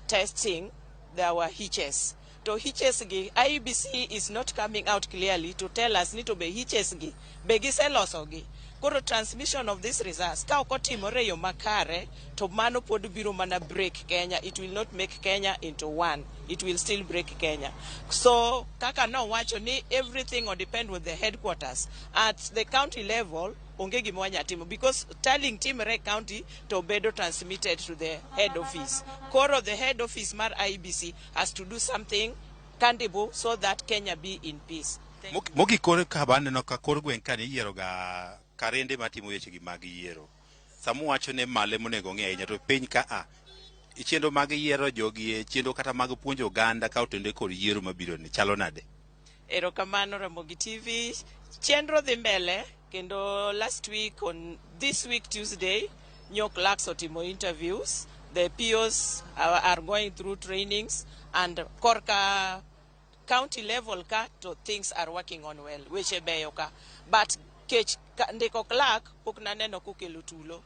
testing, there were hitches. To hitches gi, IEBC is not coming out clearly to tell us ni to be hitches gi, be giseloso gi. Koro transmission of these results, ka ok otimore e yo makare, to mano pod biro mana break Kenya. It will not make Kenya into one. It will still break Kenya. So, kaka nowacho ni everything will depend with the headquarters. At the county level, onge gima wanya timo because tallying timore e county to bedo transmitted to the head office. Koro the head office mar IEBC has to do something tangible so that Kenya be in peace. Mogik koro ka baneno ka kor gweng' ka iyiero ga karende matimo weche gi mag yiero. Sama uwacho ne malo monego ng'i ahinya to piny ka a chenro mag yiero jogi e chenro kata mag puonjo oganda ka otende kod yiero mabiro ni chalo nade? Erokamano Ramogi TV. Chenro dhi mbele kendo last week on this week Tuesday nyo clerks otimo interviews. The POs are going through trainings and korka county level ka to things are working on well. Weche beyo ka. But kech ndiko clerk pok naneno kokelo tulo.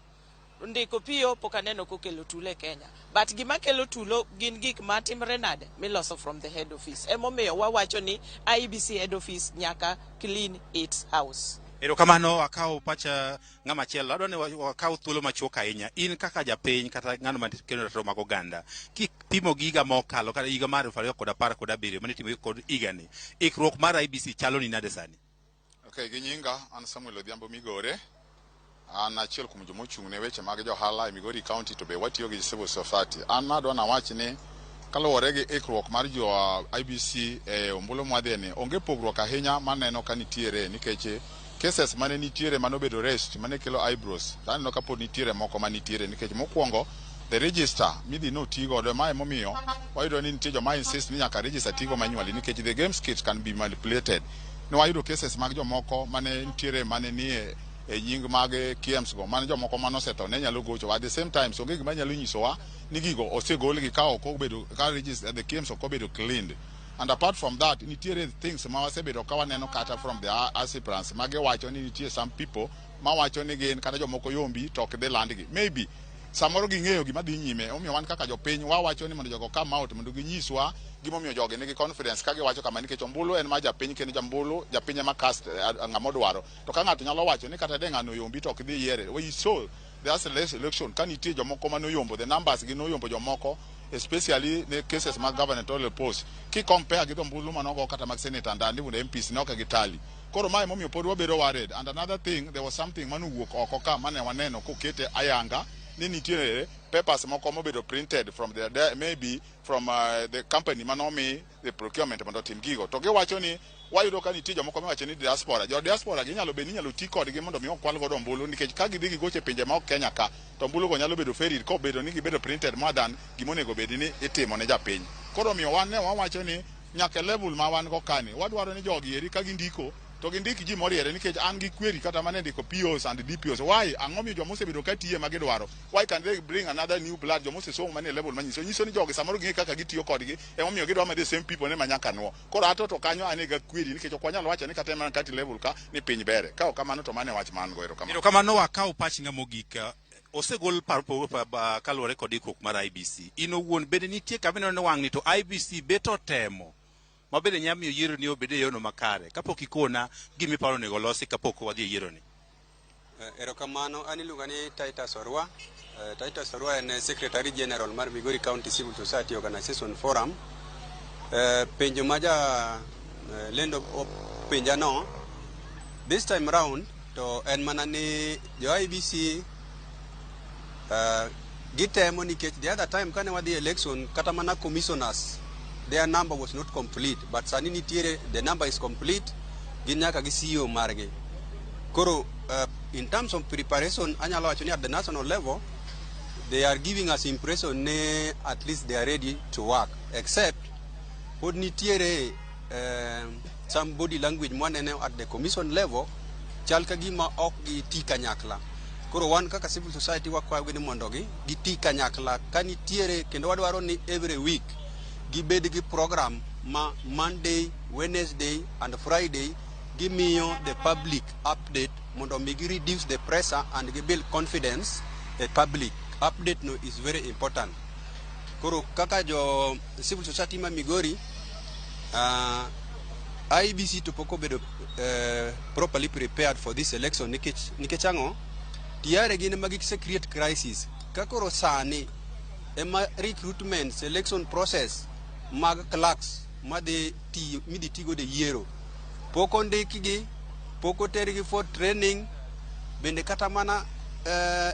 Ndiko PO pok aneno kokelo tulo e Kenya. But gima kelo tulo gin gik matimre nade miloso from the head office. Emomiyo wawacho ni IEBC head office nyaka clean its house. Erokamano, akawo pacha ng'ama chielo. Adwa ni wakaw thuolo machuok ahinya. In kaka japiny kata ng'ano ma kelo ratiro mag oganda, kipimo gi higa mokalo kata higa mar 2017 mane itimo kod higani, ikruok mar IEBC chalo ni nade sani? Okay, gi nyinga an Samuel Odhiambo Migore. An achiel kuom joma ochung' ne weche mag johala e Migori County to be watiyo gi civil society. An adwa nawach ni kaluwore gi ikruok mar jo IEBC e ombulu mwadhiye ni onge pogruok ahinya maneno ka nitiere nikech cases mane nitiere manobedo raised mane kelo eyebrows aneno ka pod nitiere moko manitiere nikech mokwongo the register midhi noti godo mae momiyo wayudo ni nitie joma insist ni nyaka register tigo manually nikech the KIEMS kit can be manipulated. Ne wayudo cases mag jomoko mane nitiere mane nie e nying mag KIEMS go mane jomoko mane osetho ne nyalo gocho. At the same time so onge gima nyalo nyisowa ni gigo osegolgi ka ok obedo ka register the KIEMS ok obedo cleaned. And apart from that, nitiere things ma wasebedo ka waneno kata from the aspirants ma giwacho ni nitie some people mawacho ni gin kata jomoko yombi to ok dhi landgi. Maybe samoro ging'eyo gima dhi nyime, omiyo wan kaka jopiny wawacho ni mondo jogo come out mondo ginyiswa gimomiyo jogi nigi confidence ka giwacho kama nikech ombulu en mar japiny kendo jambulu japiny ema cast ng'ama odwaro. To ka ng'ato nyalo wacho ni kata de ng'ano oyombi to ok dhi yiere. We saw the last election ka nitie jomoko manoyombo the numbers gi noyombo jomoko especially ne cases mag gubernatorial post ki compare gi ombulu manogo kata mag senator and even MPs ne ok gitali. Koro mae momiyo pod wabedo worried. And another thing, there was something manowuok oko ka mane waneno kokete ayanga ni nitiere papers moko mobedo printed from the maybe from the company manomi the procurement mondo otim gigo. To giwacho ni wayudo ka nitie jomoko miwacho ni diaspora. Jo diaspora gi inyalo bed ni inyalo ti kodgi mondo mi okwal godo ombulu nikech ka gidhi gigocho e pinje ma ok Kenya ka to ombulu go nyalo bedo ferried kobedo ni gibedo printed more than gimonego bed ni itimo ne japiny. Koro omiyo wan ne wawacho ni nyaka e level ma wan go kani, wadwaro ni jogi eri ka gindiko to gindik ji moriere nikech an gi query kata mana e ndiko POs and DPOs. Why? Ang'o miyo joma osebedo ka tiye ma gidwaro? Why can't they bring another new blood joma osesomo manie level manyiso? Nyiso ni jogi samoro ging'e kaka gitiyo kodgi emomiyo gidwa mana the same people ne ma nyaka nuo. Koro ato to kanyo an ga query nikech ok wanyal wacho ni kata mana kati level ka ni piny bere. Ka ok kamano to mano e wach ma an go. Erokamano. Erokamano wakaw pach ng'a mogik. Osegol paro kaluwore kod ikruok mar IEBC. In owuon bende nitie kama ineno ni wang'ni to IEBC bet otemo ma bende nyalo miyo yiero ni obed e yono makare kapok ikona gima iparo onego olosi kapok wadhi e yiero ni. Erokamano, an iluonga ni Titus Orwa. Titus Orwa en Secretary General mar Migori County Civil Society Organization Forum. Penjo ma ja lendo openja no, this time round to en mana ni jo IEBC gitemo nikech the other time kane wadhi election kata mana commissioners their number was not complete, but sani nitiere the number is complete, gin nyaka gi CEO margi. Koro in terms of preparation anyalo wacho ni at the national level they are giving us impression ni at least they are ready to work, except pod nitiere some body language mwaneno at the commission level chal ka gima ok giti kanyakla. Koro wan kaka civil society wakwayogi ni mondo gi giti kanyakla ka nitiere, kendo wadwaro ni every week gibed gi program ma Monday, Wednesday and Friday gimiyo the public update mondo mi gi reduce the pressure and gi build confidence e public. Update no is very important. Koro kaka jo civil society ma Migori, IEBC to pok obedo properly prepared for this election nikech ang'o? Tiare gin ema gise create crisis. Ka koro sani ema recruitment selection process mag clerks madhi tiyo midhi tigo e yiero pok ondikgi, pok otergi for training, bende kata mana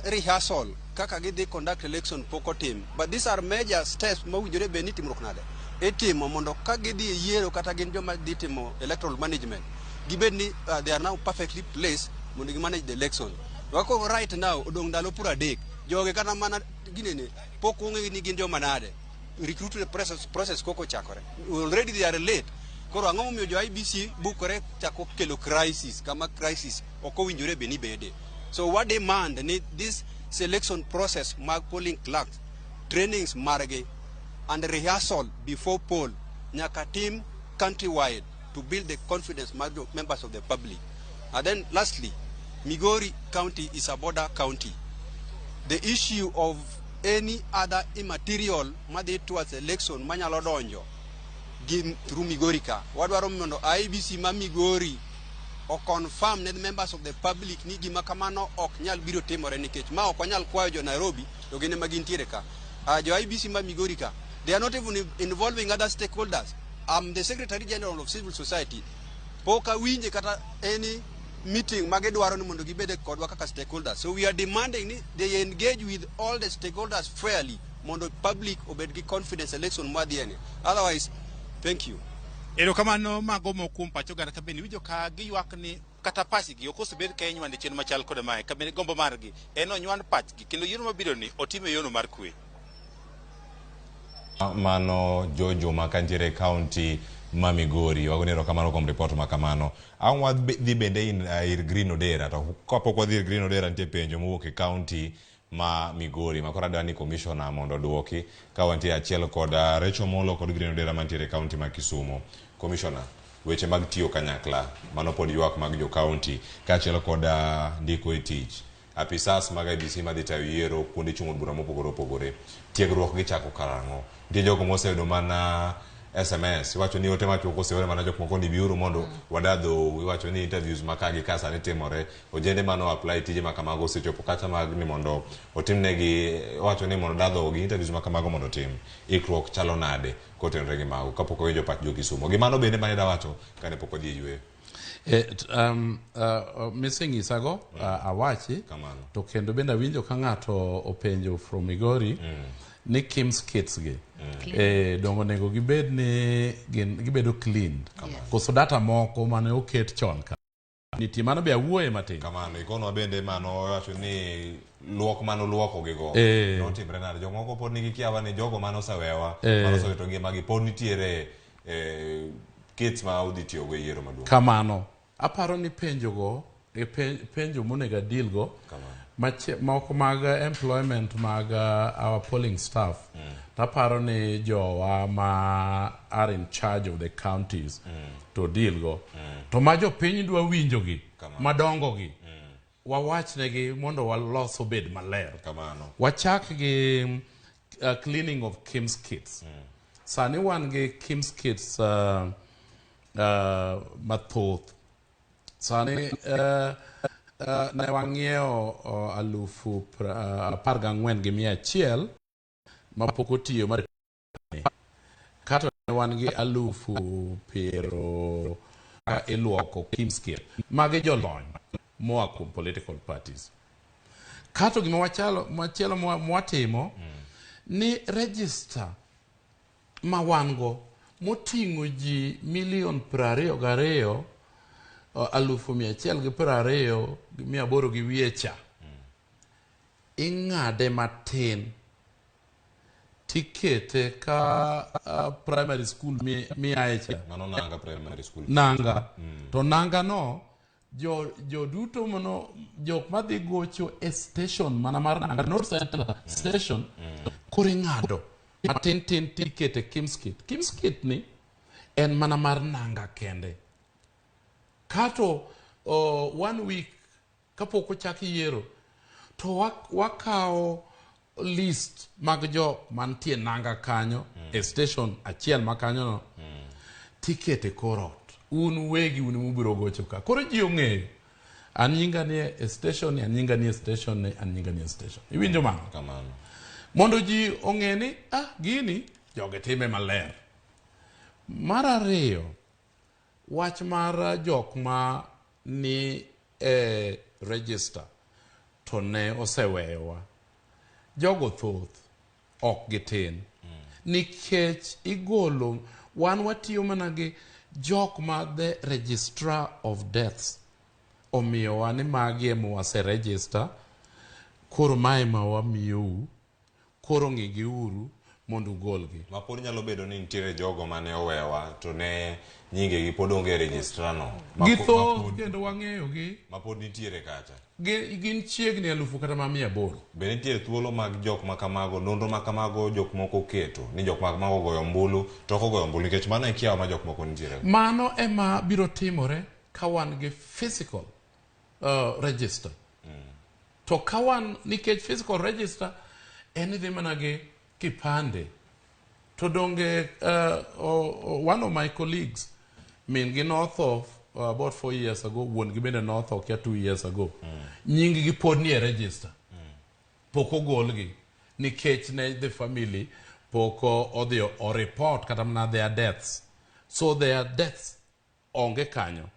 rehearsal kaka gidhi conduct election pok otim. But these are major steps mowinjore bed ni timruok nade itimo mondo ka gidhi e yiero kata gin joma dhi timo electoral management gibed ni they are now perfectly placed mondo gi manage the election. To koro right now odong' ndalo 30, jogi kata mana ginene pok ong'e ni gin joma nade. Recruitment process kok ochakore, already they are late. Koro ang'o momiyo jo IEBC bukore chako kelo crisis kama crisis ok owinjore bed ni bede? So wa demand ni this selection process mag polling clerks, trainings margi and rehearsal before poll nyaka tim countrywide to build the confidence mag members of the public. And then lastly, Migori County is a border county. The issue of any other immaterial madhi towards election manyalo donjo gi through Migori ka, wadwaro mondo IEBC ma Migori o confirm ne the members of the public ni gima kamano ok nyal biro timore, nikech ma ok wanyal kwayo jo Nairobi to gin ema gintiere ka. Jo IEBC ma Migori ka, they are not even involving other stakeholders. I'm the Secretary General of Civil Society. Pok awinje kata any meeting magidwaro ni mondo gibede kodwa kaka stakeholders. So we are demanding ni they engage with all the stakeholders fairly mondo public obed gi confidence election mwadhieni. Otherwise, thank you. Erokamano mago moko kuom pach oganda ka bende iwinjo ka giywak ni kata pachgi ok osebed ka inywando e chenro machal kod mae, ka bende gombo margi en onywand pachgi kendo yiero mabiro ni otim e yono mar kwe. Mano Jojo ma kantiere e county ma Migori. Wagoni erokamano kuom ripot ma kamano. Ang' wadhi bende ir Green Odera, to kapok wadhi ir Green Odera nitie penjo mowuok e county ma Migori ma koro adwa ni commissioner mondo oduoki ka wantie achiel kod Rachel Molo kod Green Odera mantiere e county ma Kisumu. Commissioner, weche mag tiyo kanyakla mano pod ywak mag jo county kaachiel kod ndiko e tich apisas mag IEBC madhi tayo yiero kuonde chung' od bura mopogore opogore. Tiegruok gichako karang'o? Nitie jogo moseyudo mana SMS, iwacho ni ote machuok oseore mana jok moko ni biuru mondo wada dhou, iwacho ni interviews ma ka gi ka sani timore, ojende mano apply tije ma kamago osechopo kacha mag ni mondo otimnegi, iwacho ni mondo da dhogi, interviews ma kamago mondo otim. Ikruok chalo nade kotenore gi mago kapok wawinjo pach jo Kisumo? Gi mano bende mane dawacho kane pok wadhi e yweyo. Misenyisago awachi. Kamano. To kendo bende awinjo ka ng'ato openjo from Migori ni KIMS kits gi dongo onego gibed ni gin gibedo cleaned. Koso data moko mane oket chon ka nitie, mano be awuoye matin. Kamano, ikonwa bende mano wacho ni luok mane oluokogigo Eh. notimre nade jomoko pod nigi kiawa ni jogo mane osewewa Eh. mane osewito ngimagi pod nitiere eh, kits ma udhi tiyogo e yiero maduong' Kamano. Aparo ni penjogo e penjo monego adil go moko mag employment mag our polling staff mm. Aparo ni jowa ma are in charge of the counties to deal go to ma jopiny dwa winjogi madongo gi wawachnegi mondo walos obed maler. Kamano. Wachak gi cleaning of KIMS kits. Sani wan gi KIMS kits mathoth. Sani ne wang'iewo 14,100 mapok otiyo mar kato ne wan gi 20,000 ka iluoko KIMS kit. Magi jolony moa kuom political parties. Kato gima wachalo machielo mwatimo ni register ma wan go moting'o ji milion 22 120 800 gi wiye cha ing'ade matin tikete ka primary school miaye cha. Mano Nanga primary school. Nanga. To Nanga no jo duto mono jok madhi gocho e station mana mar Nanga North Central station koro ing'ado matin tin tikete KIMS kit. KIMS kit ni en mana mar Nanga kende. Kato 1 week kapok ochak yiero to wakawo list mag jo mantie Nanga kanyo e station achiel ma kanyo no tikete korot. Un wegi un mubiro gocho ka. Koro ji ong'eyo. An nyinga ni e station ni, an nyinga ni e station ni, an nyinga ni e station. Iwinjo mano? Kamano. Mondo ji ong'e ni gini jogi time maler. Mar ariyo, wach mar jok ma ni e register to ne oseweyowa. Jogo thoth, ok gitin. Nikech igolo, wan watiyo mana gi jok ma the registrar of deaths omiyowa ni magi ema wase register, koro mae ma wamiyou, koro ng'igiuru mondo ugolgi. Ma pod nyalo bedo ni nitiere jogo mane owewa to ne nyingegi pod onge e registrar no. Githoth kendo wang'eyogi. Ma pod nitiere kacha. Gin chiegni 800 kata 800. Be nitie thuolo mag jok ma kamago, nonro ma kamago jok moko keto ni jok ma kamago ogoyo ombulu to ok ogoyo ombulu nikech mano e kiawa ma jok moko nitiere. Mano ema biro timore ka wan gi physical register. To ka wan nikech physical register en idhi mana gi kipande. To donge one of my colleagues min gi notho about 4 years ago, wuon gi bende notho kia 2 years ago. Nying gi pod nie register. Pok ogolgi nikech ne the family pok odhi o report kata mana their deaths. So their deaths onge kanyo.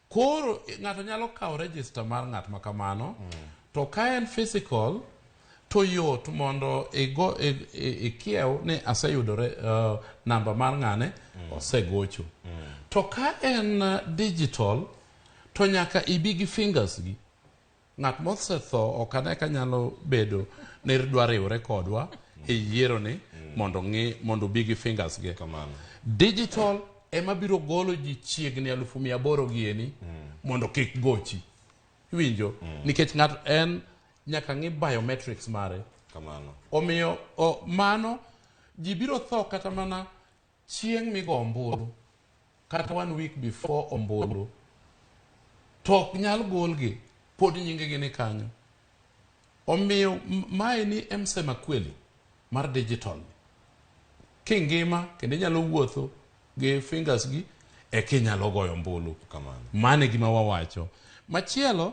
Koro ng'ato nyalo kawo register mar ng'at ma kamano, to ka en physical to yot mondo igo ikiew ni aseyudore namba mar ng'ane osegocho. To ka en digital to nyaka ibi gi fingers gi. Ng'at mosetho ok ane ka nyalo bedo ni dwa riwre kodwa e yiero ni mondo ng'i mondo obi gi fingers gi. Digital ema biro golo ji chiegni 800 gieni mondo kik gochi. Iwinjo? Nikech ng'ato en nyaka ng'i biometrics mare. Kamano. Omiyo mano ji biro tho kata mana chieng' migo ombulu kata 1 week before ombulu to ok nyal golgi, pod nyingegi ni kanyo. Omiyo mae ni msema kweli mar digital. Kingima kendo inyalo wuotho gi fingers gi e kinyalo goyo ombulu. Kamano. Mano e gima wawacho. Machielo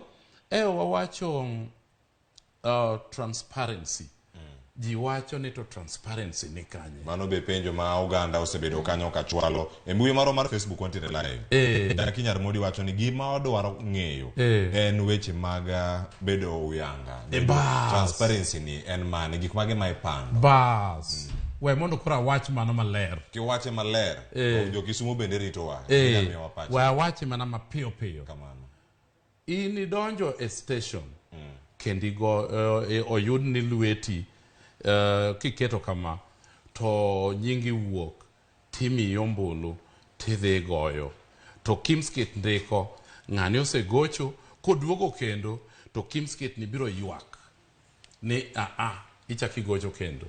e wawacho transparency. Ji wacho ni to transparency ni kanye. Mano be penjo ma oganda osebedo kanyo kachwalo e mbui marwa mar Facebook wantiere live. Jackie Nyarmodi wacho ni gima wadwaro ng'eyo en weche mag bedo uyanga. Transparency ni en mane, gik mage ma ipando. Bas. We mondo koro awach mano maler. Kiwache maler, jo Kisumu bende ritowa. We awache mana mapiyo piyo. Kamano. In idonjo e station. kendo igo oyud ni lweti kiketo kama to nyingi wuok timiyi ombulu tidhi goyo to Kimskit ndiko ng'ani osegocho koduogo kendo to Kimskit ni biro ywak ni aa ichak igocho kendo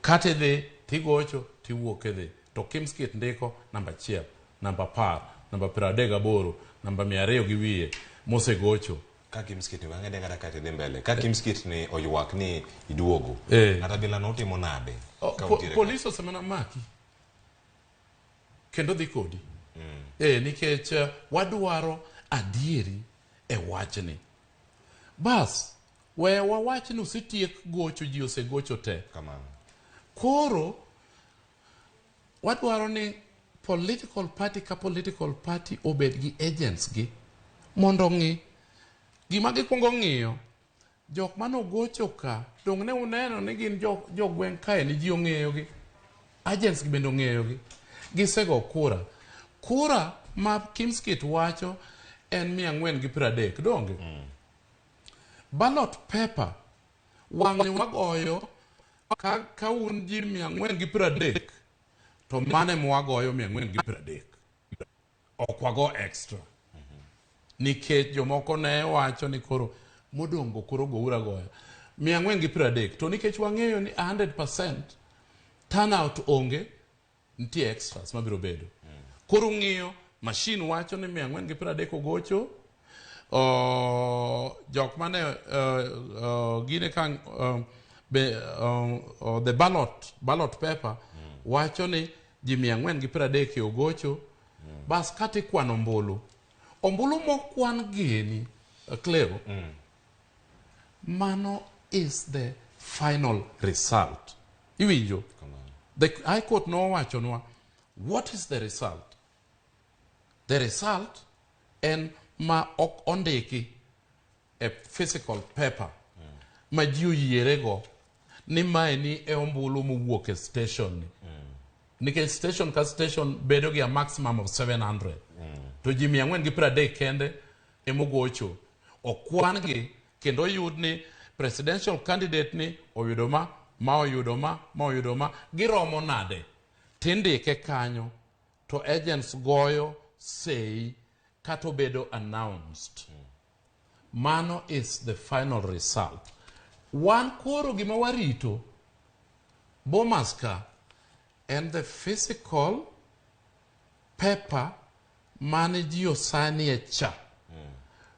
kata idhi tigocho tiwuok idhi to Kimskit ndiko namba 1 namba 10 namba 38 namba 200 gi wiye mosegocho ka Kimskit ni wang'e kata kata idhi mbele ka Kimskit ni oywak ni iduogo ng'ata bila notimo nade ka untiere ka? Polis osemana maki kendo dhi kodi nikech wadwaro adieri e wachni bas we wawach ni osetiek gocho ji osegocho te kamano koro wadwaro ni political party ka political party obed gi agents gi mondo ong'i gima gikwongo ng'iyo jok manogocho ka dong ne uneno ni gin jogweng' kae ni ji ong'eyogi agents gi bende ong'eyogi gisego kura kura ma Kimskit wacho en 430 donge ballot paper wang'ni wagoyo ka un ji 430 to mane mwagoyo 430 ok wago extra nikech jomoko ne wacho ni koro modongo koro gouru agoya 430 to nikech wang'eyo ni 100% turnout onge nitie extras mabiro bedo koro ng'iyo machine wacho ni 430 ogocho jok mane gine ka the ballot paper wacho ni ji 430 ogocho bas kata ikwano ombulu ombulu mokwan gini Cleo mano is the final result iwinjo the High Court nowachonwa what is the result the result en ma ok ondiki e physical paper ma ji oyierego ni mae ni e ombulu mowuok e station ni nikech station ka station bedo gi a maximum of 700 to ji 430 kende emogocho okwan gi kendo oyud ni presidential candidate ni oyudo ma ma oyudo ma ma oyudo ma giromo nade tindike kanyo to agents goyo sei kata obedo announced mano is the final result wan koro gima warito Bomas ka en the physical paper mane ji osanie cha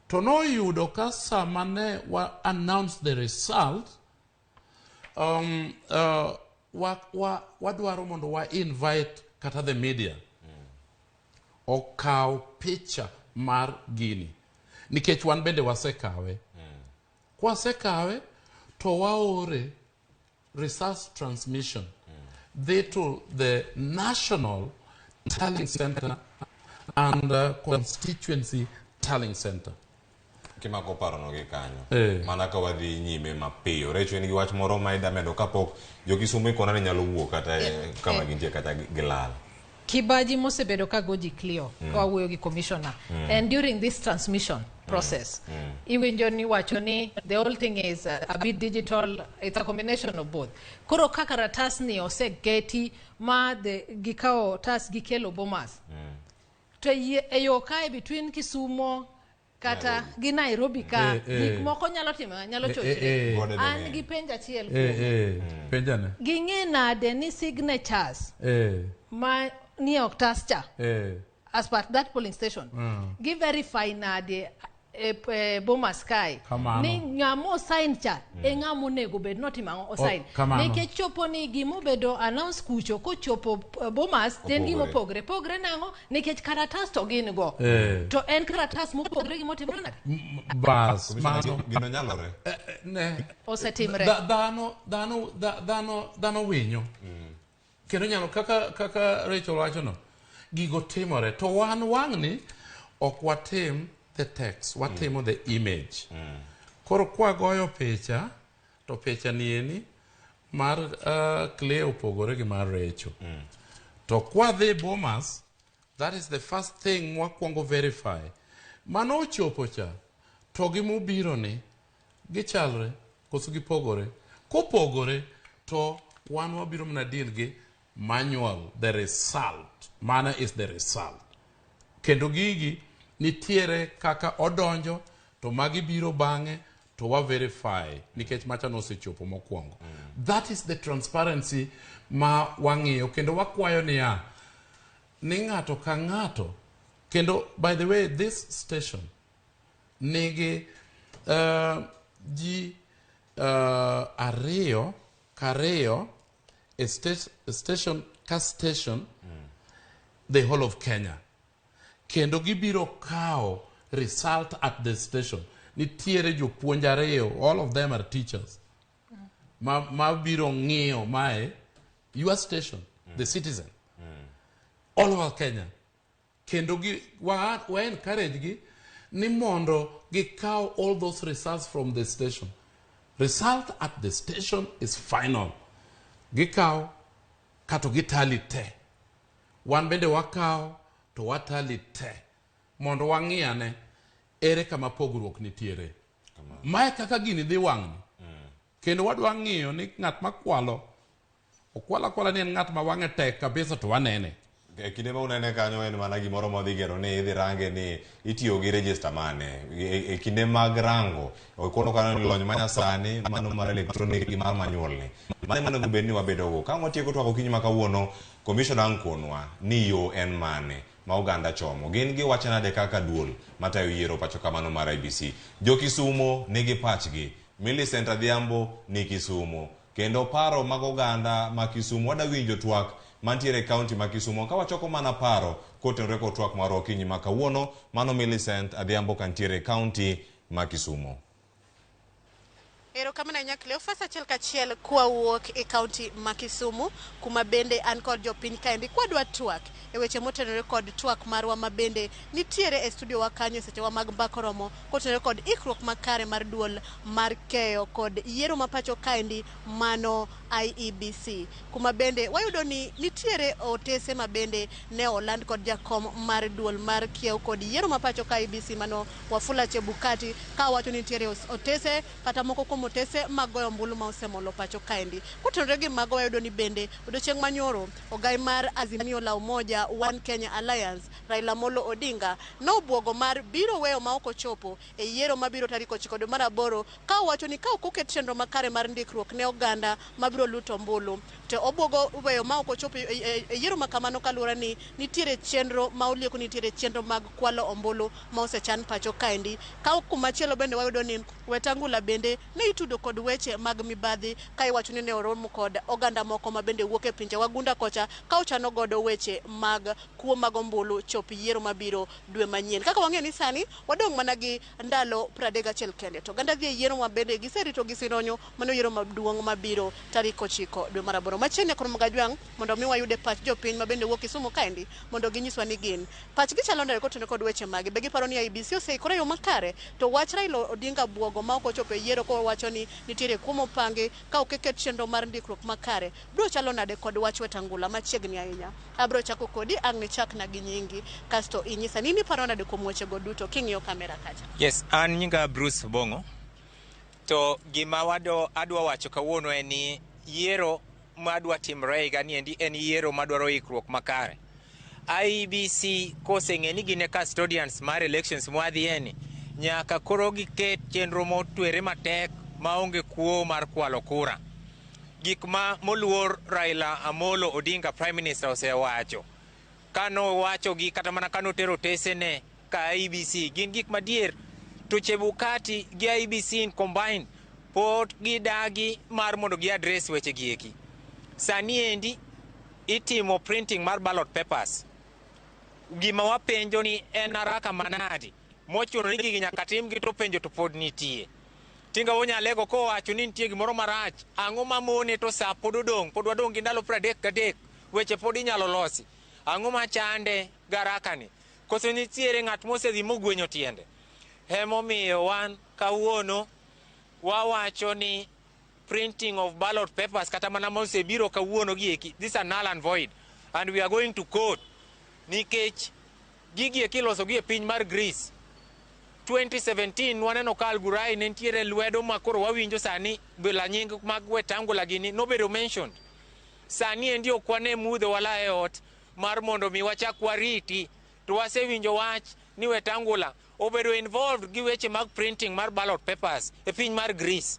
to noyudo ka sama ne wa announce the result wadwaro mondo wa invite kata the media okaw picha mar gini nikech wan bende wasekawe kwasekawe to waore research transmission dhi to the national tallying center and constituency tallying center kimako parono gi kanyo mana ka wadhi nyime mapiyo Recho en gi wach moro ma ida medo kapok jokisumu ikona ni nyalo wuok kata kama gintie kata gilal Kibaji mosebedo ka goji Cleo ka wawuoyo gi commissioner and during this transmission process iwinjo ni wacho ni the whole thing is a bit digital, it's a combination of both. Koro ka karatas ni osegeti ma gikawo tas gikelo Bomas to e yo kae between Kisumo kata gi Nairobi ka gik moko nyalo timo nyalo chochre an gi penjo achiel penjane ging'e nade ni signatures ma ni otas cha as per that polling station gi verify nade Bomas kae ni ng'ama osign cha e ng'ama onego bed notimo ang'o osign nikech chopo ni gimobedo announce kucho kochopo Bomas en gimopogre pogre nang'o nikech karatas to gin go to en karatas mopogre gimotimore nade bas mano gino nyalore ne osetimre dhano winyo kendo nyalo kaka Rachel wacho no gigo timore to wan wang'ni ok watim the text watimo the image koro kwagoyo picha to picha nieni mar Cleo opogore gi mar Rachel to kwadhi Bomas that is the first thing wakwongo verify mano ochopo cha to gimobiro ni Gichalre koso gipogore? Kopogore to wan wabiro mana deal gi manual, the result. Mano is the result. Kendo gigi nitiere kaka odonjo to magi biro bang'e to wa verify nikech macha nosechopo mokwongo. That is the transparency ma wang'iyo kendo wakwayo niya ni ng'ato ka ng'ato kendo by the way this station nigi ji ariyo kariyo e station ka station the whole of Kenya kendo gibiro kawo result at the station. Nitiere jopuonj ariyo, all of them are teachers, ma biro ng'iyo mae your station, the citizen, all over Kenya. Kendo gi wa encourage gi ni mondo gikaw all those results from the station. Result at the station is final. Gikaw kato gitali te. Wan bende wakaw to watali te. Mondo wang'iyane ere kama pogruok nitiere. Mae kaka gini dhi wang'ni. Kendo wadwa ng'iyo ni ng'at makwalo, okwalo akwala ni en ng'at ma wang'e tek kabisa to wanene. E kinde ma unene kanyo en mana gimoro modhi gero ni idhi range ni itiyo gi register mane. E kinde mag rango, okono kanyo ni lony manyasani, mano mar electronic gi mar manual ni. Mano ema onego bed ni wabedogo. Ka watieko twak okinyi ma kawuono, commissioner ang' konwa ni yo en mane ma oganda chomo. Gin giwacho nade kaka duol matayo yiero pacho kamano mar IEBC. Jo Kisumo nigi pachgi. Millicent Adhiambo ni Kisumo. Kendo paro mag oganda ma Kisumo wada winjo twak mantiere e kaunti ma Kisumo. Ka wachoko mana paro kotenore kod twak marwa okinyi ma kawuono, mano Millicent Adhiambo kantiere e kaunti ma Kisumo. Erokamano ahinya Cleophas, achiel kachiel kwawuok e kaunti ma Kisumu, kuma bende an kod jopiny kaendi kwadwa twak e weche motenore kod twak marwa ma bende nitiere e studio wa kanyo e sechewa mag mbaka oromo kotenore kod ikruok makare mar duol mar keyo kod yiero ma pacho kaendi mano IEBC, kuma bende wayudo ni nitiere otese ma bende ne oland kod jakom mar duol mar kiew kod yiero ma pacho ka IEBC mano Wafula Chebukati, ka wacho ni nitiere otese kata moko kuom otese mag goyo ombulu ma osemolo pacho kaendi. Kotenore gi mago wayudo ni bende odiochieng' manyoro ogai mar Azimio la Umoja One Kenya Alliance Raila Amolo Odinga nobuogo mar biro weyo ma ok ochopo e yiero mabiro tarik 9 dwe mar 8, ka owacho ni ka ok oket chenro makare mar ndikruok ne oganda mabiro luto ombulu to obuogo weyo ma ok ochopo e yiero ma kamano kaluwore ni nitiere chenro ma olieko nitiere chenro mag kwalo ombulu ma osechan pacho kaendi. Ka kumachielo bende wayudo ni Wetangula bende ne itudo kod weche mag mibadhi ka iwacho ni ne oromo kod oganda moko ma bende wuok e pinje wagunda kocha ka ochano godo weche mag kuo mag ombulu chop yiero mabiro dwe manyien. Kaka wang'eyo ni sani wadong' mana gi ndalo 31 kende to oganda dhi e yiero ma bende giserito gi sironyo mano yiero maduong' mabiro tarik 9 dwe mar 8. Machiegni kod Mgajwang' mondo mi wayude pach jopiny ma bende wuok Kisumu kaendi mondo ginyiswa ni gin pachgi chalo nade kotenore kod weche magi. Be giparo ni IEBC oseikore e yo makare? To wach Raila Odinga buogo ma ok ochopo e yiero kowacho ni nitiere kuo mopangi ka ok oket chenro mar ndikruok makare biro chalo nade kod wach Wetangula machiegni ahinya? Abiro chako kodi, ang' nichakna gi nyingi kasto inyisa ni iparo nade kuom wechego duto king'iyo kamera kacha. Yes, an nyinga Bruce Obong'o. To gima adwa wacho kawuono en ni yiero madwa timore higa ni endi en yiero madwaro ikruok makare. IEBC koseng'e ni gin e custodians mar elections mwadhiye ni, nyaka koro giket chenro motwere matek maonge kuo mar kwalo kura. Gik ma moluor Raila Amolo Odinga Prime Minister osewacho, kanowacho gi kata mana kanotero otesene ka IEBC gin gik madier, to Chebukati gi IEBC in combined pod gidagi mar mondo gi address weche gi eki. Sani endi itimo printing mar ballot papers. Gima wapenjo ni en haraka manadi mochuno ni gigi nyaka timgi to penjo to pod nitie. Tinga Wonyalego kowacho ni nitie gimoro marach, ang'o mamone to sa pod odong', pod wadong' gi ndalo 33, weche pod inyalo losi. Ang'o machande garaka ni? Koso nitiere ng'at mosedhi mogwenyo tiende? Emomiyo wan kawuono wawacho ni printing of ballot papers kata mana mosebiro kawuono gi eki, these are null and void and we are going to court, nikech gigi eki iloso gi e piny mar Greece. 2017 waneno ka Algurai ne nitiere lwedo ma koro wawinjo sani bila nying mag Wetangula gini nobedo mentioned. Sani endi ok wane mudho wala e ot mar mondo mi wachak wariti to wasewinjo wach ni Wetangula obedo involved gi weche mag printing mar ballot papers e piny mar Greece.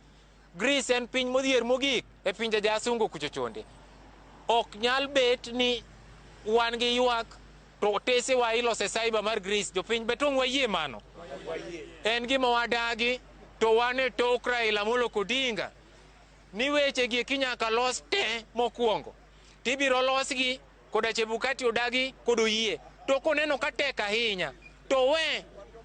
Greece en piny modhier mogik e pinje jasungu kucho chonde. Ok nyal bet ni wan gi ywak to otesewa iloso e cyber mar Greece. Jopiny be tong' wayie mano. En gima wadagi to wan e tok Raila Amolo Odinga ni weche gi eki nyaka los te mokwongo. Tibiro losgi koda Chebukati odagi kod oyie. To koneno ka tek ahinya to we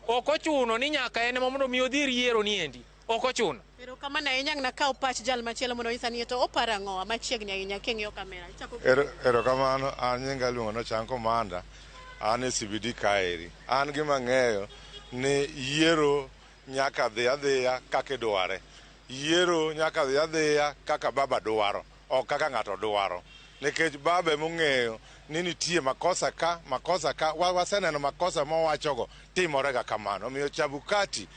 ok ochuno ni nyaka en ema mondo mi odhir yiero ni endi. Ok ochuno. Erokamano ahinya ang' nakaw pach jal machielo mondo onyisa ni to oparo ang'owa machiegni ahinya king'iyo kamera. Ichako Erokamano, an nyinga iluongo ni Ochang Komanda, an e CBD kaeri. An gima ang'eyo ni yiero nyaka dhi adhiya kaka idware. Yiero nyaka dhi adhiya kaka baba dwaro, ok kaka ng'ato dwaro. Nikech baba emong'eyo ni nitie makosa ka, makosa ka, waseneno makosa mowachogo timorega kamano. Omiyo Chebukati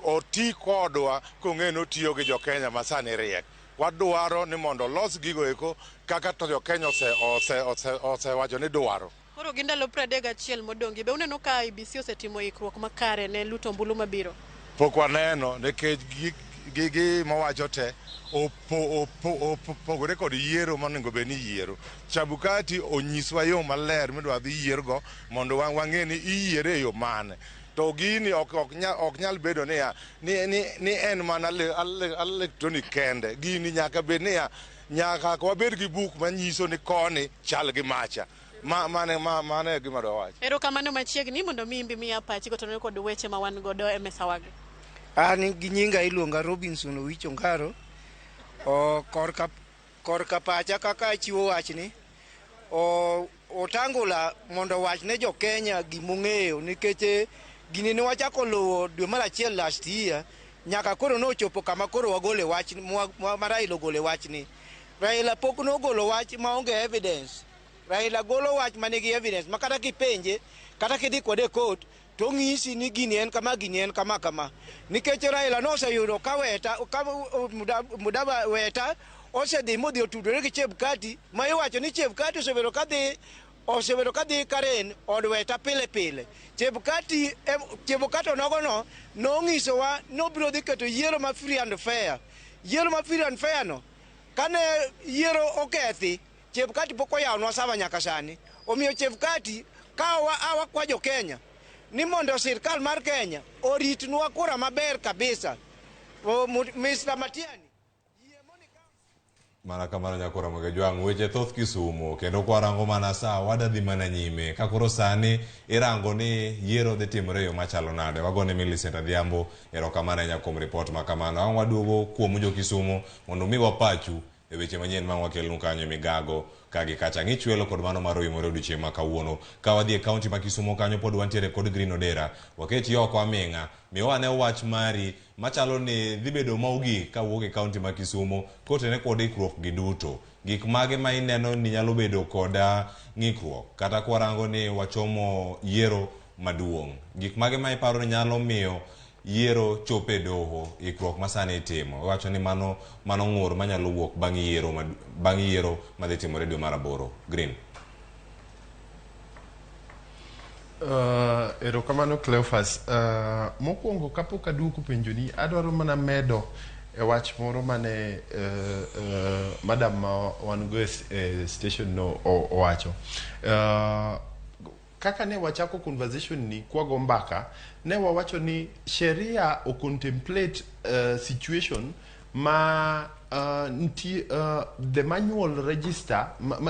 oti kodwa kong'eyo ni otiyo gi jo-Kenya ma sani riek. Wadwaro ni mondo olos gigo eko kaka to jo-Kenya osewacho ni dwaro. Koro gi ndalo 31 modong' be uneno ka IEBC osetimo ikruok makare ne luto ombulu mabiro? Pok waneno nikech gi mowacho te opogore kod yiero monego bed ni yiero. Chebukati onyiswa yo maler midwa dhi yiergo mondo wang'e ni iyiere e yo mane. To gini ok nyal bedo niya ni en mana electronic kende. Gini nyaka bed niya nyaka wabed gi buk manyiso ni koni chal gi macha. Mane e gima dwa wacho. Erokamano machiegni mondo mi imbi miya pachi kotenore kod weche ma wan godo e mesa wagi. An gi nyinga iluonga Robinson Owicho Ngaro. O korka pacha kaka achiwo wachni, Otangula mondo owach ne jo Kenya gimong'eyo nikech gini ne wachako luwo dwe mar achiel last year nyaka koro nochopo kama koro wagole wach ma Raila ogole wachni. Raila pok nogolo wach maonge evidence. Raila golo wach manigi evidence ma kata kipenje kata kidhi kode e court to ong'isi ni gini en kama, gini en kama kama. Nikech Raila noseyudo ka Weta, ka Mudava Weta osedhi modhi otudore gi Chebukati ma iwacho ni Chebukati osebedo kadhi Karen od Weta pile pile. Chebukati onogono nong'isowa nobiro dhi keto yiero ma free and fair. Yiero ma free and fair no, kane yiero okethi, Chebukati pok oyawonwa sava nyaka sani. Omiyo Chebukati ka wakwa jo Kenya ni mondo sirkal mar Kenya oritnwa kura maber kabisa. Mr. Matiang'i. Mana kamano nyakora Mogejwang', weche thoth Kisumu kendo kwarango mana sa wadadhi mana nyime ka koro sani irango ni yiero dhi timore e yo machalo nade. Wagone Millicent Adhiambo erokamano ahinya kuom ripot ma kamano. Ang' waduogo kuom jo Kisumu mondo miwa pachu e weche manyien ma wakelnu kanyo e migago ka gi kacha. Ng'ichwelo kod mano mar oimore odiochieng' ma kawuono. Ka wadhi e kaunti ma Kisumu kanyo pod wantiere kod Green Odera. Waketi oko aming'a. Miwa ane wach mari machalo ni dhi bedo ma ogik kawuok e kaunti ma Kisumu kotene kod ikruok gi duto. Gik mage ma ineno ni nyalo bedo koda ng'ikruok kata kwarango ni wachomo yiero maduong'. Gik mage ma iparo ni nyalo miyo yiero chopo e doho ikruok ma sani itimo. Iwacho ni mano ng'ur manyalo wuok bang' yiero madhi timore dwe mar 8. Green. Erokamano Cleophas. Mokwongo kapok aduoko penjoni, adwaro mana medo e wach moro mane madam ma wan go e station no owacho. Kaka ne wachako conversation ni kwago mbaka, ne wawacho ni sheria o contemplate situation ma the manual register,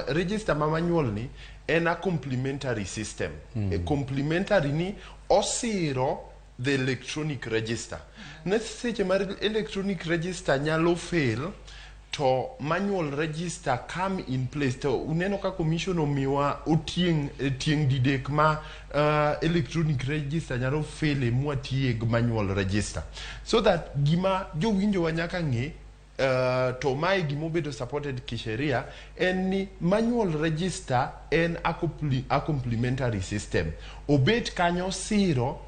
register ma manual ni en a complementary system. A complementary ni osiro the electronic register. Ne seche mar electronic register nyalo fail to manual register come in place. To uneno ka commission omiwa otieng tieng didek ma electronic register nyalo fail e mwatieg manual register. So that gima jowinjo wa nyaka ng'e To mae gimobedo supported kisheria en ni manual register en a complementary system. Obet kanyo siro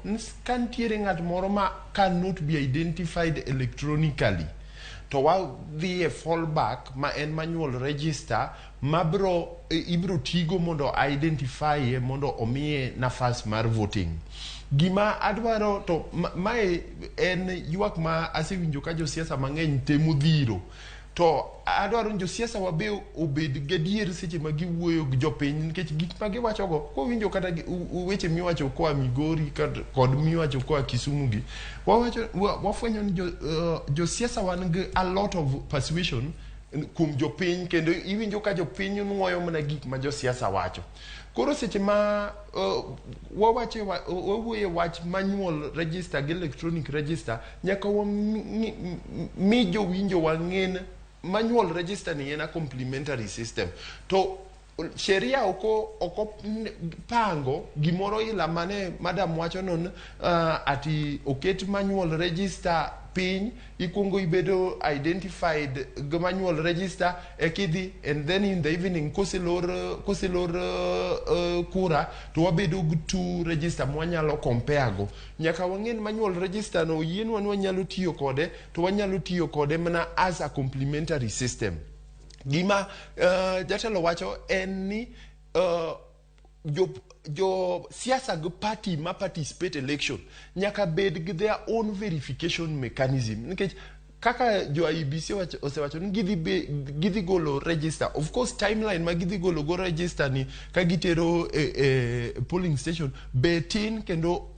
ka nitiere ng'at moro ma cannot be identified electronically, to wadhi e fallback ma en manual register mabro ibro tigo mondo identify mondo omiye nafas mar voting. Gima adwaro to mae en ywak ma asewinjo ka josiasa mang'eny temo dhiro, to adwaro ni josiasa wa be obed gadier seche ma giwuoyo gi jopiny, nikech gik ma giwachogo kowinjo kata weche miwacho koa Migori kod miwacho koa Kisumu gi wawacho wafwenyo ni josiasa wan gi a lot of persuasion kuom jopiny, kendo iwinjo ka jopiny nuoyo mana gik ma josiasa wacho. Koro seche ma wawuoyo e wach manual register gi electronic register, nyaka wami jowinjo wang'en manual register ni en a complementary system, to sheria oko pango gimoro ila mane madam wacho non ati oket manual register piny, ikuongo ibedo identified gi manual register ekidhi, and then in the evening koselor kura to wabedo gi two register mwanyalo compare go. Nyaka wang'e ni manual register no oyienwa ni wanyalo tiyo kode, to wanyalo tiyo kode mana as a complementary system. Gima jatelo wacho en ni jo siasa gi party ma participate election nyaka bed gi their own verification mechanism, nikech kaka jo IEBC osewacho ni gidhi golo register. Of course, timeline ma gidhi golo go register ni ka gitero e polling station be tin, kendo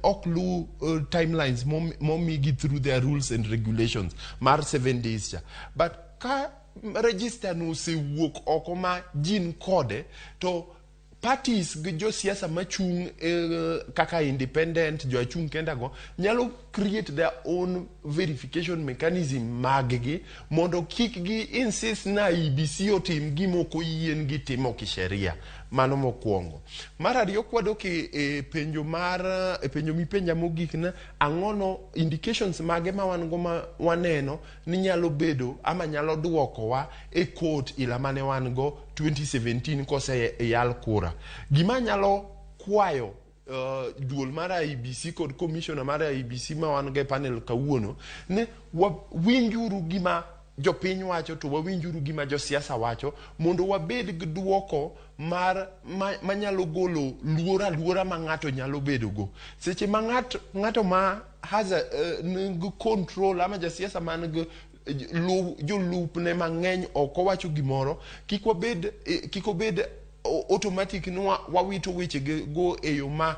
ok lu timelines momigi through their rules and regulations mar 7 days cha. But ka register no osewuok oko ma jin kode, to parties gi josiasa machung' kaka independent, joachung' kenda go nyalo create their own verification mechanism mag-gi mondo kik gi insist na IEBC otim gima ok oyiengi timo kisheria. Mano mokwongo. Mar ariyo, kwadok e penjo mar e penjo mipenja mogik na ang'ono indications mage ma wan go ma waneno ni nyalo bedo ama nyalo duokowa e court ila mane wan go 2017 kose yal kura. Gima nyalo kwayo duol mar IEBC kod commissioner mar IEBC ma wan go e panel kawuono ni wawinjuru gima jopiny wacho, to wawinjuru gima josiasa wacho, mondo wabed gi duoko mar manyalo golo luoro aluora ma ng'ato nyalo bedo go seche ma ng'ato ma has a, nigi control ama jasiasa man gi jolupne mang'eny ok owacho gimoro, kik wabed kik obed automatic ni wawito weche go e yo ma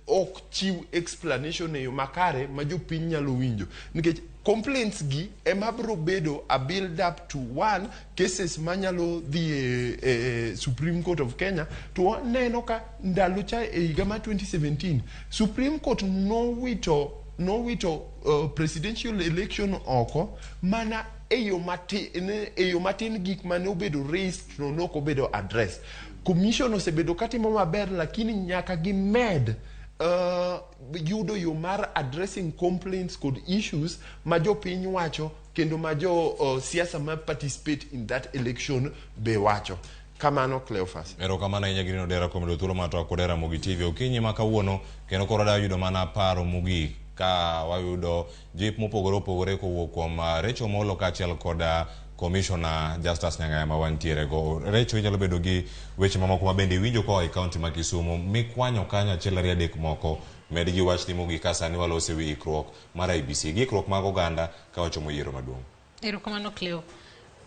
ok chiw explanation e yo makare ma jopiny nyalo winjo, nikech complaints gi ema biro bedo a build up to one cases manyalo dhi e Supreme Court of Kenya. To waneno ka ndalo cha e higa mar 2017 Supreme Court nowito presidential election oko mana e yo matin, e yo matin gik mane obedo raised no nok obedo address. Commission osebedo katimo maber, lakini nyaka gimed yudo yo mar addressing complaints kod issues ma jopiny wacho kendo ma jo siasa ma participate in that election be wacho. Kamano, Cleophas. Erokamano ahinya, Green Odera, kuom yudo thuolo mar twak kod Ramogi TV okinyi ma kawuono, kendo koro wadwa yudo mana paro mogik ka wayudo jip mopogore opogore kowuok kuom Rachel Molo kaachiel kod Commissioner Justus Nyang'aya ma wantiere go. Rachel, inyalo bedo gi weche mamoko ma bende iwinjo koa e kaunti ma Kisumu mikwanyo kanyo achiel ariyo adek moko, med gi wachni mogik ka sani waloso e wi ikruok mar IEBC gi ikruok mag oganda ka wachomo yiero maduong'. Erokamano, Cleo.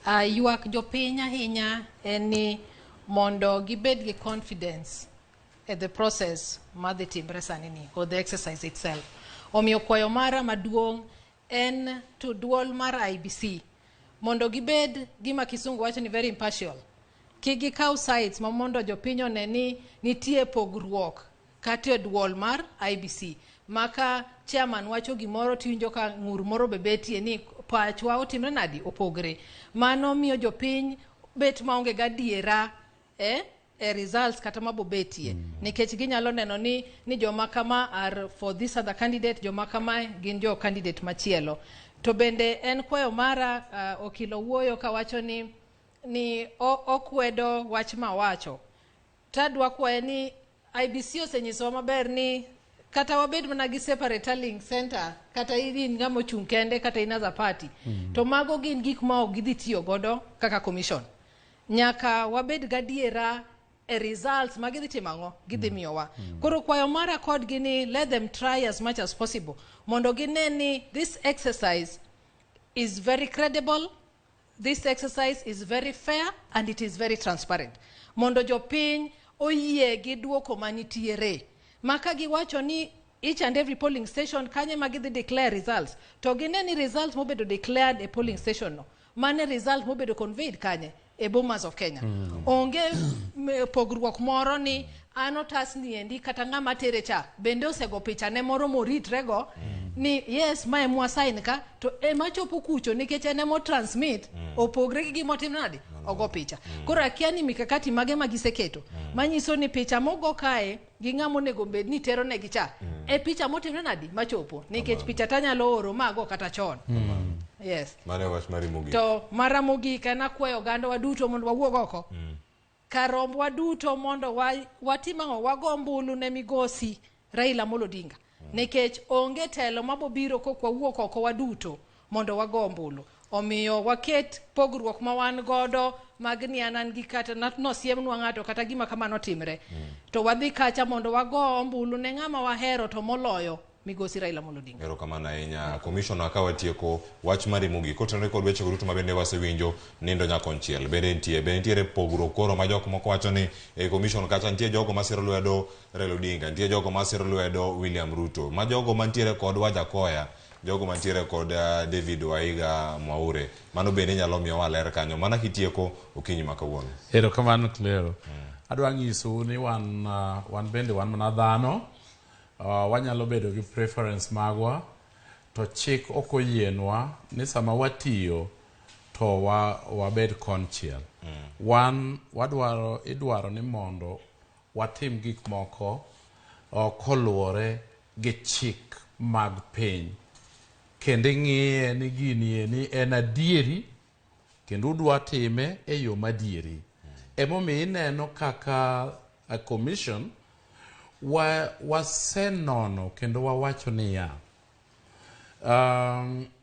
Ywak jopiny ahinya en ni mondo gibed gi confidence e the process madhi timre sani ni or the exercise itself. Omiyo kwayo mara maduong' en to duol mar IEBC mondo gibed gima kisungu wacho ni very impartial. Kik gikaw sides ma mondo jopiny one ni nitie pogruok kata e duol mar IEBC. Maka chairman wacho gimoro tiwinjo ka ng'ur moro be betie ni pachwa otimre nadi opogre. Mano miyo jopiny bet maonge gadiera e results kata mabobetie nikech ginyalo neno ni joma kama are for this other candidate, joma kama gin jo candidate machielo. To bende en kwayo mara okilo wuoyo kawacho ni okwedo wach mawacho. Tadwa kwaye ni IEBC osenyisowa maber ni kata wabed mana gi separate tallying center, kata in ng'ama ochung' kende, kata in as a party, to mago gin gik ma ok gidhi tiyo godo kaka commission. Nyaka wabed gadiera e results ma gidhi timo ang'o, gidhi miyowa. Koro kwayo mara kodgi ni let them try as much as possible mondo gine ni this exercise is very credible, this exercise is very fair and it is very transparent. Mondo jopiny oyie gi duoko manitiere. Maka giwacho ni each and every polling station kanye ma gidhi declare results, to gine ni results mobedo declared e polling station no, mane result mobedo conveyed kanye e Bomas of Kenya. Onge pogruok moro ni an otas ni endi kata ng'ama tere cha bende osego picha ne moro moritrego ni yes mae mwa sign ka to ema chopo kucho nikech en emo transmit opogre gi gima otim nade ogo picha. Koro akia ni mikakati mage ma giseketo manyiso ni picha mogo kae gi ng'ama onego bed ni tero negi cha e picha motimre nadi machopo nikech picha tanyalo oro mago kata chon. Yes. Mano wach mari mogik. To mara mogik en akwayo oganda waduto mondo wawuog oko. Karombwa duto mondo watim ang'o, wago ombulu ne migosi Raila Amolo Odinga. Nikech onge telo mabobiro kok wawuok oko waduto mondo wago ombulu. Omiyo waket pogruok ma wan godo mag ni an an gi kata nosiemnwa ng'ato kata gima kamano timre. To wadhi kacha mondo wago ombulu ne ng'ama wahero to moloyo migosi Raila Amolo Odinga. Erokamano ahinya commissioner. Ka watieko wach mari mogik kotenore kod weche duto ma bende wasewinjo nindo nyakonchiel, bende nitiere pogruok koro ma jok moko wacho ni e commission kacha nitie jogo masiro lwedo Raila Odinga, nitie jogo masiro lwedo William Ruto, ma jogo mantiere kod Wajakoya, jogo mantiere kod David Waiga Mwaure. Mano bende nyalo miyo ler kanyo mana kitieko okinyi ma kawuono. Erokamano Cleo. Adwa nyisou ni wan bende wan mana dhano. Wanyalo bedo gi preference magwa to chik ok oyienwa ni sama watiyo to wabed konchiel. Wan wadwaro idwaro ni mondo watim gik moko koluwore gi chik mag piny kendo ing'iye ni gini ni en adieri kendo udwa time e yo madieri. Emomiyo ineno kaka a commission wasenono kendo wawacho niya,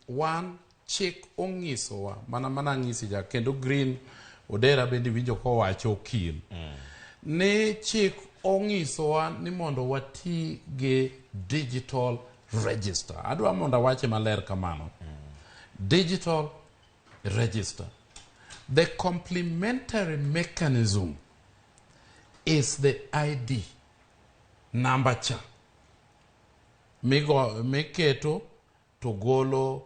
wan chik onyisowa mana ng'isi ja kendo Green Odera bende winjo kowacho okil ni chik onyisowa ni mondo wati gi digital register. Adwa mondo awache maler kamano. Digital register. The complementary mechanism is the ID number cha miketo to golo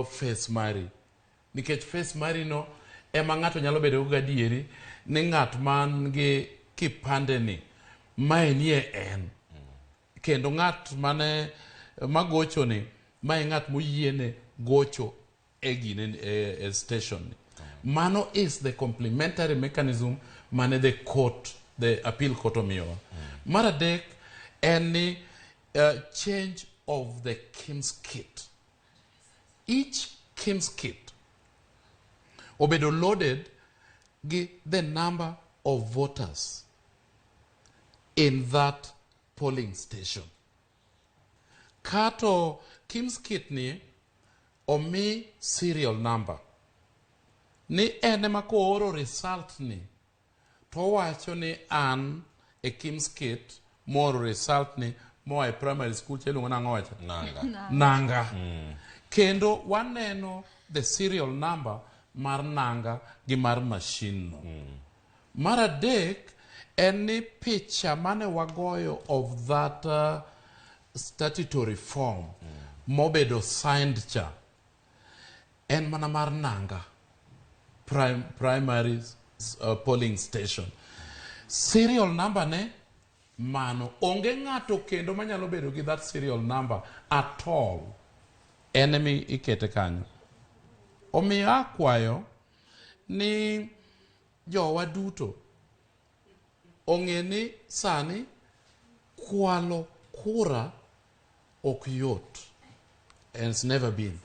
face mari, nikech face mari no ema ng'ato nyalo bedo go gadieri ni ng'at man gi kipande ni mae nie en, kendo ng'at mane magocho ni mae ng'at moyiene gocho e gine e station ni. Mano is the complementary mechanism mane the court, the appeal court omiyowa. Mar adek en ni change of the KIEMS kit. Each KIEMS kit obedo loaded gi the number of voters in that polling station. Kato KIEMS kit ni omi serial number ni en ema kooro result ni to owacho ni an e KIEMS kit mooro result ni moa e primary school cha iluongo nang'o wacha? Nanga. Nanga. Kendo waneno the serial number mar nanga gi mar machine no. Mar adek en ni picha mane wagoyo of that statutory form mobedo signed cha en mana mar Nanga primary polling station. Serial number ne mano onge ng'ato kendo manyalo bedo gi that serial number at all. En emi ikete kanyo. Omiyo akwayo ni jowa duto ong'e ni sani kwalo kura ok yot. And it's never been.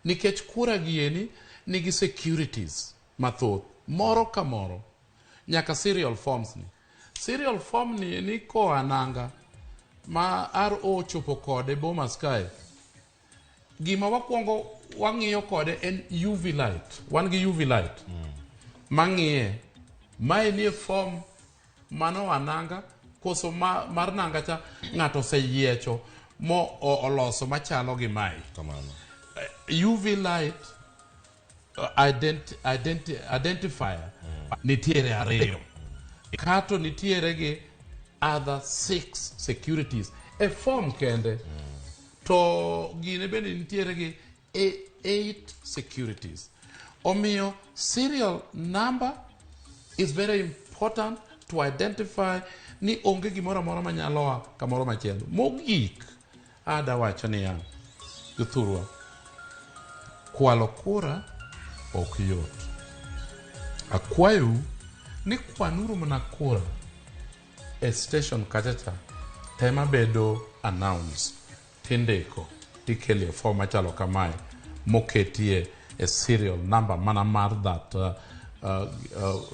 Nikech kura gieni nigi securities mathoth moro ka moro nyaka serial forms ni. Serial form ni ni koa nanga ma RO ochopo kode Bomas kae. Gima wakwongo wang'iyo kode en UV light. Wan gi UV light. Mang'iye. Mae nie form mano ananga koso ma, mar nanga cha ng'ato oseyiecho mo oloso machalo gi mae. Kamano. UV light identifier nitiere ariyo. Kato nitiere gi other 6 securities e form kende. To gine bende nitiere gi 8 securities. Omiyo serial number is very important to identify ni onge gimoro amora manyalo a kamoro machielo. Mogik, ada wacho niya, jothurwa, kwalo kura ok yot. Akwayou ni kwanuru mana kura e station kacha cha tema bedo announce tindiko tikele form machalo kamae moketie e serial number mana mar that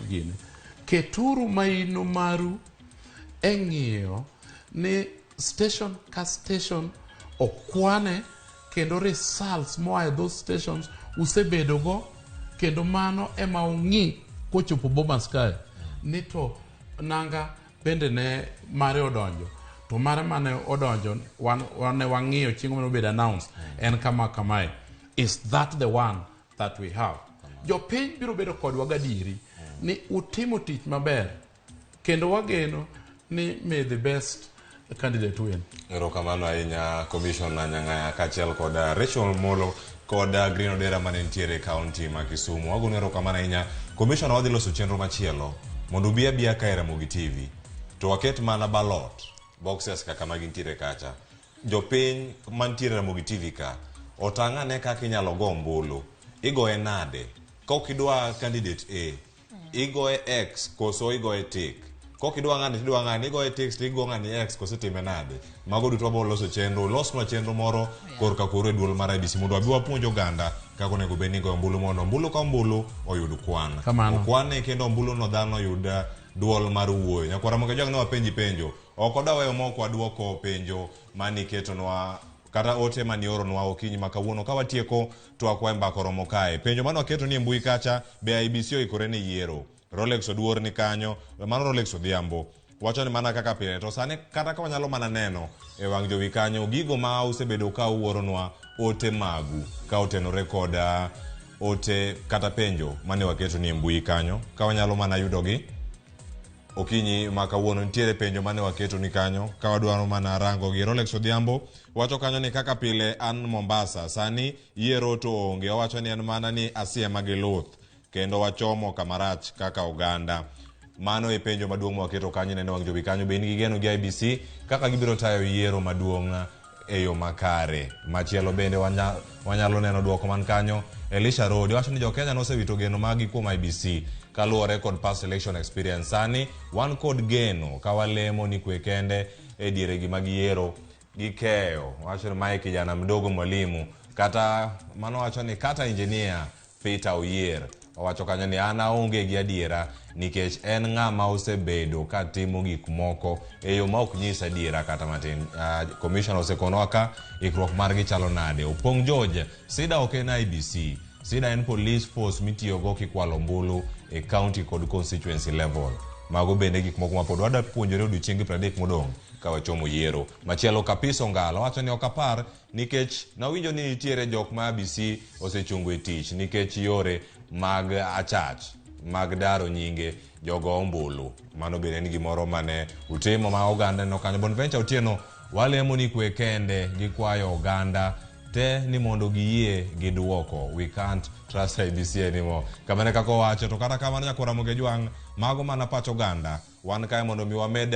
gini. Keturu maino maru e ng'iyo ni station ka station okwane kendo results moa e those stations usebedogo kendo mano ema ung'i kochopo Bomas kae ni to nanga bende ne mare odonjo to mare mane odonjo wan ne wang'iyo chieng' mane obedo announce en kama kamae. Is that the one that we have? Jopiny biro bedo kodwa gadieri ni utimo tich maber kendo wageno ni may the best candidate win. Erokamano ahinya Commissioner Nyang'aya kaachiel kod Rachel Molo kod Green Odera mane nitiere e kaunti ma Kisumu. Wagonu erokamano ahinya. Commissioner, wadhi loso chenro machielo mondo ubi abiya ka e Ramogi TV to waket mana ballot boxes kaka magintiere kacha. Jopiny mantiere Ramogi TV ka otang' ane kaka inyalo go ombulu. Igoye nade? Ka ok idwa candidate A, igoye X koso igoye tick. Kok idwa ng'ani tidwa ng'ani, igoye tick to igo ng'ani X koso itime nade. Mago duto wabiro loso chenro, losnwa chenro moro korka koro e duol mar IEBC mondo wabi wapuonj oganda kaka onego bed ni igoyo ombulu mondo ombulu ka ombulu oyud kwan. Kamano. Okwane kendo ombulu no dhano oyud duol mar wuoyo. Nyakwar Ramogi Ojwang' ne wapenji penjo. Ok wadwa weyo mok waduoko penjo maniketonwa kata ote manioronwa okinyi ma kawuono ka watieko twakwa e mbaka oromo kae. Penjo mane waketo ni e mbui kacha be IEBC oikore ne yiero. Rolex Oduor ni kanyo, mano Rolex Odhiambo wacho ni mana kaka pile to sani kata ka wanyalo mana neno e wang' jowi kanyo gigo ma usebedo ka uoronwa ote magu ka otenore kod ote kata penjo mane waketo ni e mbui kanyo ka wanyalo mana yudogi okinyi ma kawuono nitiere penjo mane waketo ni kanyo ka wadwaro mana rango gi. Rolex Odhiambo wacho kanyo ni kaka pile an Mombasa sani yiero to onge, owacho ni en mana ni asiema gi luth kendo wachomo kamarach kaka oganda. Mano e penjo maduong' mwaketo kanyo neno wang' jowi kanyo be in gi geno gi IEBC kaka gibiro tayo yiero maduong' e yo makare. Machielo bende wanyalo neno duoko man kanyo. Elisha Rodi wacho ni jo-Kenya nosewito geno maggi kuom IEBC kaluwore kod past election experience. Sani wan kod geno ka walemo ni kwe kende e diere gi mag yiero gikeyo. Wacho ni mae kijana mdogo mwalimu kata mano wacho ni kata engineer Peter Oyier owacho kanyo ni an aonge gi adiera nikech en ng'ama osebedo ka timo gik moko e yo ma ok nyis adiera kata matin. Commissioner osekonowa ka ikruok margi chalo nade. Opong' George, SIDA ok en IEBC. SIDA en police force mitiyogo kikwalo ombulu e county kod constituency level. Mago bende gik moko ma pod wadwa puonjore odiochienge 30 modong' ka wachomo yiero. Machielo Kapiso Ngala wacho ni ok apar nikech nawinjo ni nitiere jok ma IEBC osechungo e tich nikech yore mag achach mag daro nyinge jogo ombulu. Mano bende en gimoro mane utimo ma oganda neno kanyo. Bonventure Otieno walemo ni kwe kende gi kwayo oganda te ni mondo giyie gi duoko. We can't trust IEBC anymore. Kamano kaka owacho to kata kamano nyakwar Ramogi Ojwang' mago mana pach oganda. Wan kae mondo mi wamed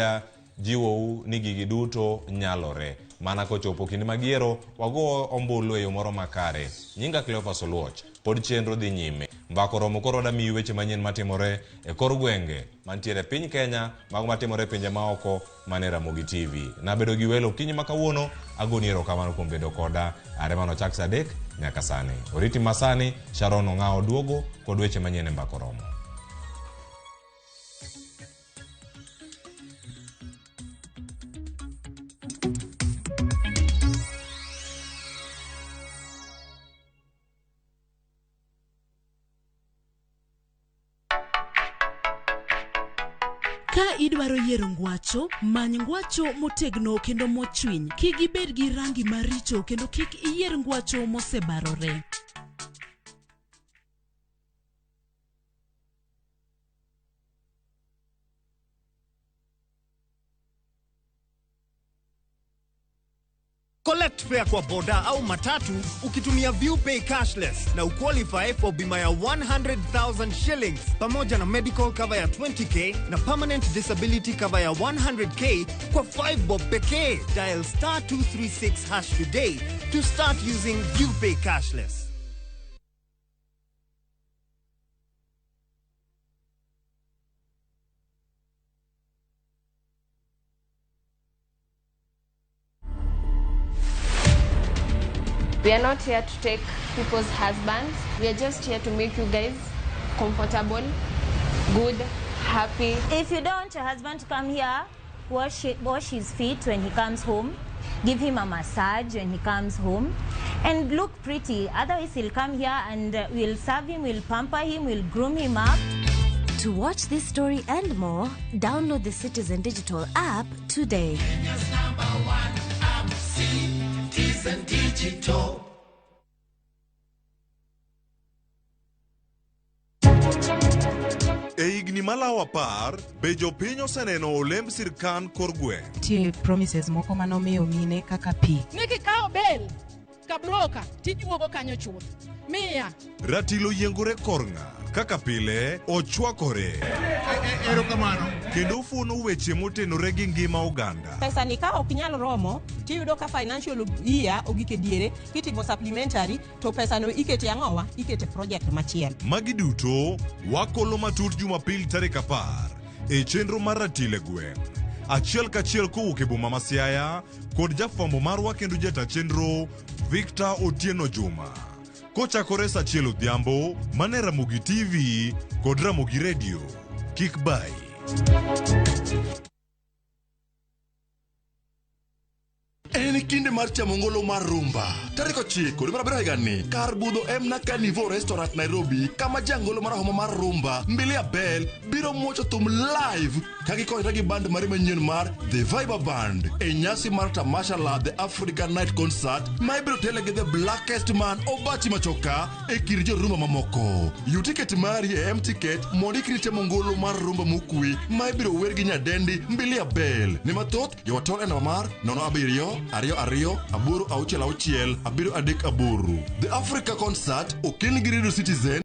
jiwou ni gigi duto nyalore. Mana kochopo kinde mag yiero wago ombulu e yo moro makare. Nyinga Cleophas Oluoch pod chenro dhi nyime. Mbaka oromo koro wadwa miyi weche manyien matimore e kor gwenge mantiere e piny Kenya, mago matimore e pinje maoko mane Ramogi TV. Nabedo gi welo okinyi ma kawuono, agoni erokamano kuom bedo koda are mano chak saa 3 nyaka sani. Oriti masani, Sharon Ong'awo duogo kod weche manyien e Mbaka Oromo. Ka idwaro yiero ngwacho, many ngwacho motegno kendo mochwiny. Kik ibed gi rangi maricho kendo kik iyier ngwacho mosebarore. Collect fare kwa boda au matatu ukitumia ViewPay cashless na uqualify for bima ya 100,000 shillings pamoja na medical cover ya 20k na permanent disability cover ya 100k kwa 5 bob pekee. Dial star 236 hash today to start using ViewPay cashless. We are not here to take people's husbands. We are just here to make you guys comfortable, good, happy. If you don't want your husband to come here, wash, wash his feet when he comes home, give him a massage when he comes home, and look pretty. Otherwise, he'll come here and we'll serve him, we'll pamper him, we'll groom him up. To watch this story and more, download the Citizen Digital app today. Kenya's number one app, Citizen Digital. E higni malawo apar, be jopiny oseneno olemb sirkand kor gweng'? Nitie promises moko manomiyo mine kaka pi. Ni kikawo bel kabroka tijuogo kanyo chuth. Miya. Ratil oyiengore kor ng'a? Kaka pile, ochwakore. Erokamano. Kendo ofuono weche motenore gi ngima oganda. Pesa ni ka ok nyal romo tiyudo ka financial year ogik e diere kitimo supplementary to pesa no ikete ang'owa ikete project machielo. Magi duto wakolo matut Jumapil tarik 10 e chenro mar Ratil e gweng'. Achiel kachiel kowuok e boma ma Siaya kod jafwambo marwa kendo jata chenro Victor Otieno Juma. Kochakore saa achiel odhiambo mana e Ramogi TV kod Ramogi Radio. Kik bayi. En kinde mar chamo ngolo mar rumba. Tarik 9 dwe mar 7 higani, kar budho M Carnival Restaurant Nairobi, kama jangolo marahuma mar rumba Mbilia Bel biro muocho thum live ka gikonyore gi band mare manyien mar The Viber Band e nyasi mar tamasha la The African Night Concert ma ibiro tele gi The Blackest Man Obachi Machoka e kind jorumba mamoko. Yud tiket mari e M-Ticket mondo ikri chamo ngolo mar rumba mokwe ma ibiro wer gi nyadendi Mbilia Bel. Ne mathoth, Ywa tol e namba mar 07 22 86 738. The Africa Concert okel gi Radio Citizen.